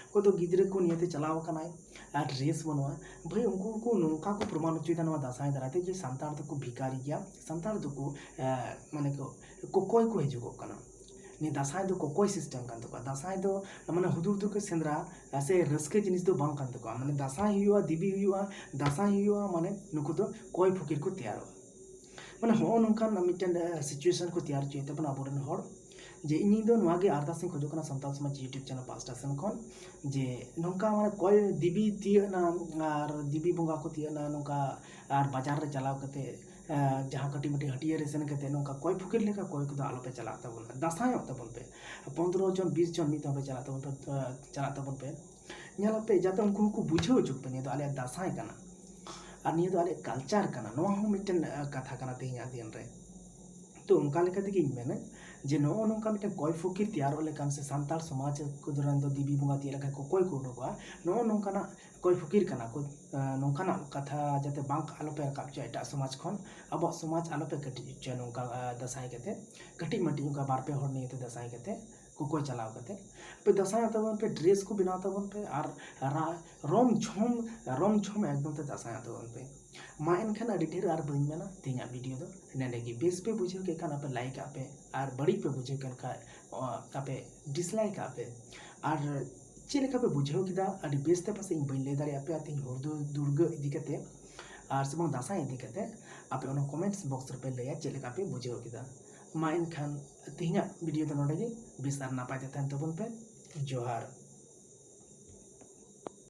ᱚᱠᱚᱭ ᱫᱚ ᱜᱤᱫᱽᱨᱟᱹ ᱠᱚ ᱱᱤᱭᱮᱛᱮ ᱪᱟᱞᱟᱣ ᱟᱠᱟᱱᱟᱭ ᱟᱨ ᱰᱨᱮᱥ ᱵᱟᱹᱱᱩᱜᱼᱟ᱾ ᱵᱷᱟᱹᱭ, ᱩᱱᱠᱩ ᱠᱚ ᱱᱚᱝᱠᱟ ᱠᱚ ᱯᱨᱚᱢᱟᱱ ᱦᱚᱪᱚᱭᱮᱫᱟ ᱱᱚᱣᱟ ᱫᱟᱸᱥᱟᱭ ᱫᱟᱨᱟᱭ ᱛᱮ ᱡᱮ ᱥᱟᱱᱛᱟᱲ ᱫᱚᱠᱚ ᱵᱷᱤᱠᱟᱨᱤ ᱜᱮᱭᱟ, ᱥᱟᱱᱛᱟᱲ ᱫᱚᱠᱚ, ᱮ, ᱢᱟᱱᱮ ᱠᱚ ᱠᱚᱠᱚᱭ ᱠᱚ ᱦᱤᱡᱩᱜᱚᱜ ᱠᱟᱱᱟ᱾ ᱱᱤᱭᱟᱹ ᱫᱟᱸᱥᱟᱭ ᱫᱚ ᱠᱚᱠᱚᱭ ᱥᱤᱥᱴᱮᱢ ᱠᱟᱱ ᱛᱟᱠᱚᱣᱟ᱾ ᱫᱟᱸᱥᱟᱭ ᱫᱚ ᱢᱟᱱᱮ ᱦᱩᱫᱩᱲ ᱫᱩᱨᱜᱟᱹ ᱥᱮᱸᱫᱽᱨᱟ ᱥᱮ ᱨᱟᱹᱥᱠᱟᱹ ᱡᱤᱱᱤᱥ ᱫᱚ ᱵᱟᱝ ᱠᱟᱱ ᱛᱟᱠᱚᱣᱟ᱾ ᱢᱟᱱᱮ ᱫᱟᱸᱥᱟᱭ ᱦᱩᱭᱩᱜᱼᱟ, ᱫᱮᱵᱤ ᱦᱩᱭᱩᱜᱼᱟ, ᱫᱟᱸᱥᱟᱭ ᱦᱩᱭᱩᱜᱼᱟ, ᱢᱟᱱᱮ ᱱᱩᱠᱩ ᱫᱚ ᱠᱚᱭ ᱯᱷᱚᱠᱤᱨ ᱠᱚ ᱛᱮᱭᱟᱨᱚᱜᱼᱟ᱾ ᱢᱟᱱᱮ ᱦᱚᱸᱜᱼᱚ ᱱᱚᱝᱠᱟᱱ ᱢᱤᱫᱴᱮᱱ, ᱮ, ᱥᱤᱪᱩᱭᱮᱥᱚᱱ ᱠᱚ ᱛᱮᱭᱟᱨ ᱦᱚᱪᱚᱭᱮᱫ ᱛᱟᱵᱚᱱᱟ ᱟᱵᱚᱨᱮᱱ ᱦᱚᱲ᱾ ᱡᱮ ᱤᱧ ᱫᱚ ᱱᱚᱣᱟ ᱜᱮ ᱟᱨᱫᱟᱥ ᱤᱧ ᱠᱷᱚᱡᱚᱜ ᱠᱟᱱᱟ ᱥᱟᱱᱛᱟᱲ ᱥᱚᱢᱟᱡᱽ YouTube ᱪᱮᱱᱮᱞ ᱯᱟᱥᱴᱟ ᱥᱮᱱ ᱠᱷᱚᱱ, ᱡᱮ ᱱᱚᱝᱠᱟ ᱢᱟᱱᱮ ᱠᱚᱭ ᱫᱮᱵᱤ ᱛᱤᱭᱟᱹᱜ ᱮᱱᱟ ᱟᱨ ᱫᱮᱵᱤ ᱵᱚᱸᱜᱟ ᱠᱚ ᱛᱤᱭᱟᱹᱜ ᱮᱱᱟ ᱱᱚᱝᱠᱟ, ᱟᱨ ᱵᱟᱡᱟᱨ ᱨᱮ ᱪᱟᱞᱟᱣ ᱠᱟᱛᱮ, ᱮ, ᱡᱟᱦᱟᱸ ᱠᱟᱹᱴᱤᱡ ᱢᱟᱹᱴᱤᱡ ᱦᱟᱹᱴᱭᱟᱹ ᱨᱮ ᱥᱮᱱ ᱠᱟᱛᱮ ᱱᱚᱝᱠᱟ ᱠᱚᱭ ᱯᱷᱚᱠᱤᱨ ᱞᱮᱠᱟ ᱠᱚᱭ ᱠᱚᱫᱚ ᱟᱞᱚᱯᱮ ᱪᱟᱞᱟᱜ ᱛᱟᱵᱚᱱᱟ᱾ ᱫᱟᱸᱥᱟᱭᱚᱜ ᱛᱟᱵᱚᱱ ᱯᱮ, ᱯᱚᱱᱫᱽᱨᱚ ᱡᱚᱱ, ᱵᱤᱥ ᱡᱚᱱ ᱢᱤᱫ ᱫᱷᱟᱣ ᱯᱮ ᱪᱟᱞᱟᱜ ᱛᱟᱵᱚᱱ ᱯᱮ, ᱮ, ᱪᱟᱞᱟᱜ ᱛᱟᱵᱚᱱ ᱯᱮ᱾ ᱧᱮᱞ ᱟᱯᱮ ᱡᱟᱛᱮ ᱩᱱᱠᱩ ᱦᱚᱸᱠᱚ ᱵᱩᱡᱷᱟᱹᱣ ᱦᱚᱪᱚ ᱠᱚᱯᱮ, ᱱᱤᱭᱟᱹ ᱫᱚ ᱟᱞᱮᱭᱟᱜ ᱫᱟᱸᱥᱟᱭ ᱠᱟᱱᱟ ᱟᱨ ᱱᱤᱭᱟᱹ ᱫᱚ ᱟᱞᱮᱭᱟᱜ ᱠᱟᱞᱪᱟᱨ ᱠᱟᱱᱟ᱾ ᱱᱚᱣᱟ ᱦᱚᱸ ᱢᱤᱫᱴᱮᱱ, ᱮ, ᱠᱟᱛᱷᱟ ᱠᱟᱱᱟ ᱛᱮᱦᱮᱧᱟᱜ ᱫᱤᱱ ᱨᱮ᱾ ᱛᱚ ᱚᱱᱠᱟ ᱞᱮᱠᱟ ᱛᱮᱜᱮ ᱤᱧ ᱢᱮᱱᱟᱹᱧ ᱡᱮ ᱱᱚᱜᱼᱚ ᱱᱚᱝᱠᱟ ᱢᱤᱫᱴᱮᱱ ᱠᱚᱭ ᱯᱷᱚᱠᱤᱨ ᱛᱮᱭᱟᱨᱚᱜ ᱞᱮᱠᱟᱱ ᱥᱮ ᱥᱟᱱᱛᱟᱲ ᱥᱚᱢᱟᱡᱽ ᱠᱚ ᱫᱚᱨᱟᱱ ᱫᱚ ᱫᱮᱵᱤ ᱵᱚᱸᱜᱟ ᱛᱤᱭᱟᱹᱜ ᱞᱮᱠᱟ ᱠᱚ ᱠᱚᱭ ᱠᱚ ᱩᱰᱩᱠᱚᱜᱼᱟ, ᱱᱚᱜᱼᱚ ᱱᱚᱝᱠᱟᱱᱟᱜ ᱠᱚᱭ ᱯᱷᱚᱠᱤᱨ ᱠᱟᱱᱟ ᱠᱚ, ᱮ, ᱱᱚᱝᱠᱟᱱᱟᱜ ᱠᱟᱛᱷᱟ ᱡᱟᱛᱮ ᱵᱟᱝ ᱟᱞᱚᱯᱮ ᱨᱟᱠᱟᱵ ᱦᱚᱪᱚᱭᱟ ᱮᱴᱟᱜ ᱥᱚᱢᱟᱡᱽ ᱠᱷᱚᱱ, ᱟᱵᱚᱣᱟᱜ ᱥᱚᱢᱟᱡᱽ ᱟᱞᱚᱯᱮ ᱠᱟᱹᱴᱤᱡ ᱦᱚᱪᱚᱭᱟ ᱱᱚᱝᱠᱟ, ᱮ, ᱫᱟᱸᱥᱟᱭ ᱠᱟᱛᱮ, ᱠᱟᱹᱴᱤᱡ ᱢᱟᱹᱴᱤᱡ ᱱᱚᱝᱠᱟ ᱵᱟᱨ ᱯᱮ ᱦᱚᱲ ᱱᱤᱭᱮᱛᱮ ᱫᱟᱸᱥᱟᱭ ᱠᱟᱛᱮ ᱠᱚᱠᱚᱭ ᱪᱟᱞᱟᱣ ᱠᱟᱛᱮ ᱟᱯᱮ ᱫᱟᱸᱥᱟᱭᱚᱜ ᱛᱟᱵᱚᱱ ᱯᱮ, ᱰᱨᱮᱥ ᱠᱚ ᱵᱮᱱᱟᱣ ᱛᱟᱵᱚᱱ ᱯᱮ ᱟᱨ ᱨᱟ- ᱨᱚᱢ ᱡᱷᱚᱢ ᱨᱚᱢ ᱡᱷᱚᱢ ᱮᱠᱫᱚᱢ ᱛᱮ ᱫᱟᱸᱥᱟᱭᱚᱜ ᱛᱟᱵᱚᱱ ᱯᱮ᱾ ᱢᱟ ᱮᱱᱠᱷᱟᱱ ᱟᱹᱰᱤ ᱰᱷᱮᱨ ᱟᱨ ᱵᱟᱹᱧ ᱢᱮᱱᱟ ᱛᱮᱦᱮᱧᱟᱜ ᱵᱷᱤᱰᱤᱭᱳ ᱫᱚ ᱱᱚᱰᱮ ᱜᱮ᱾ ᱵᱮᱥ ᱯᱮ ᱵᱩᱡᱷᱟᱹᱣ ᱠᱮᱫ ᱠᱷᱟᱱ ᱟᱯᱮ ᱞᱟᱭᱤᱠ ᱟᱜ ᱯᱮ, ᱟᱨ ᱵᱟᱹᱲᱤᱡ ᱯᱮ ᱵᱩᱡᱷᱟᱹᱣ ᱠᱮᱫ ᱠᱷᱟᱱ ᱚ, ᱟᱯᱮ ᱰᱤᱥᱞᱟᱭᱤᱠ ᱟᱜ ᱯᱮ᱾ ᱟᱨ ᱪᱮᱫ ᱞᱮᱠᱟ ᱯᱮ ᱵᱩᱡᱷᱟᱹᱣ ᱠᱮᱫᱟ ᱟᱹᱰᱤ ᱵᱮᱥ ᱛᱮ ᱯᱟᱥᱮᱡ ᱤᱧ ᱵᱟᱹᱧ ᱞᱟᱹᱭ ᱫᱟᱲᱮᱭᱟᱜ ᱯᱮᱭᱟ ᱛᱮᱦᱮᱧ ᱦᱩᱲᱫᱩ ᱫᱩᱨᱜᱟᱹ ᱤᱫᱤ ᱠᱟᱛᱮ ᱟᱨ ᱥᱮ ᱵᱟᱝ ᱫᱟᱸᱥᱟᱭ ᱤᱫᱤ ᱠᱟᱛᱮ᱾ ᱟᱯᱮ ᱚᱱᱟ ᱠᱚᱢᱮᱱᱴᱥ ᱵᱚᱠᱥ ᱨᱮᱯᱮ ᱞᱟᱹᱭᱟ ᱪᱮᱫ ᱞᱮᱠᱟ ᱯᱮ ᱵᱩᱡᱷᱟᱹᱣ ᱠᱮᱫᱟ᱾ ᱢᱟ ᱮᱱᱠᱷᱟᱱ ᱛᱮᱦᱮᱧᱟᱜ ᱵᱷᱤᱰᱤᱭᱳ ᱫᱚ ᱱᱚᱰᱮ ᱜᱮ᱾ ᱵᱮᱥ ᱟᱨ ᱱᱟᱯᱟᱭ ᱛᱮ ᱛᱟᱦᱮᱱ ᱛᱟᱵᱚᱱ ᱯᱮ᱾ ᱡᱚᱦᱟᱨ᱾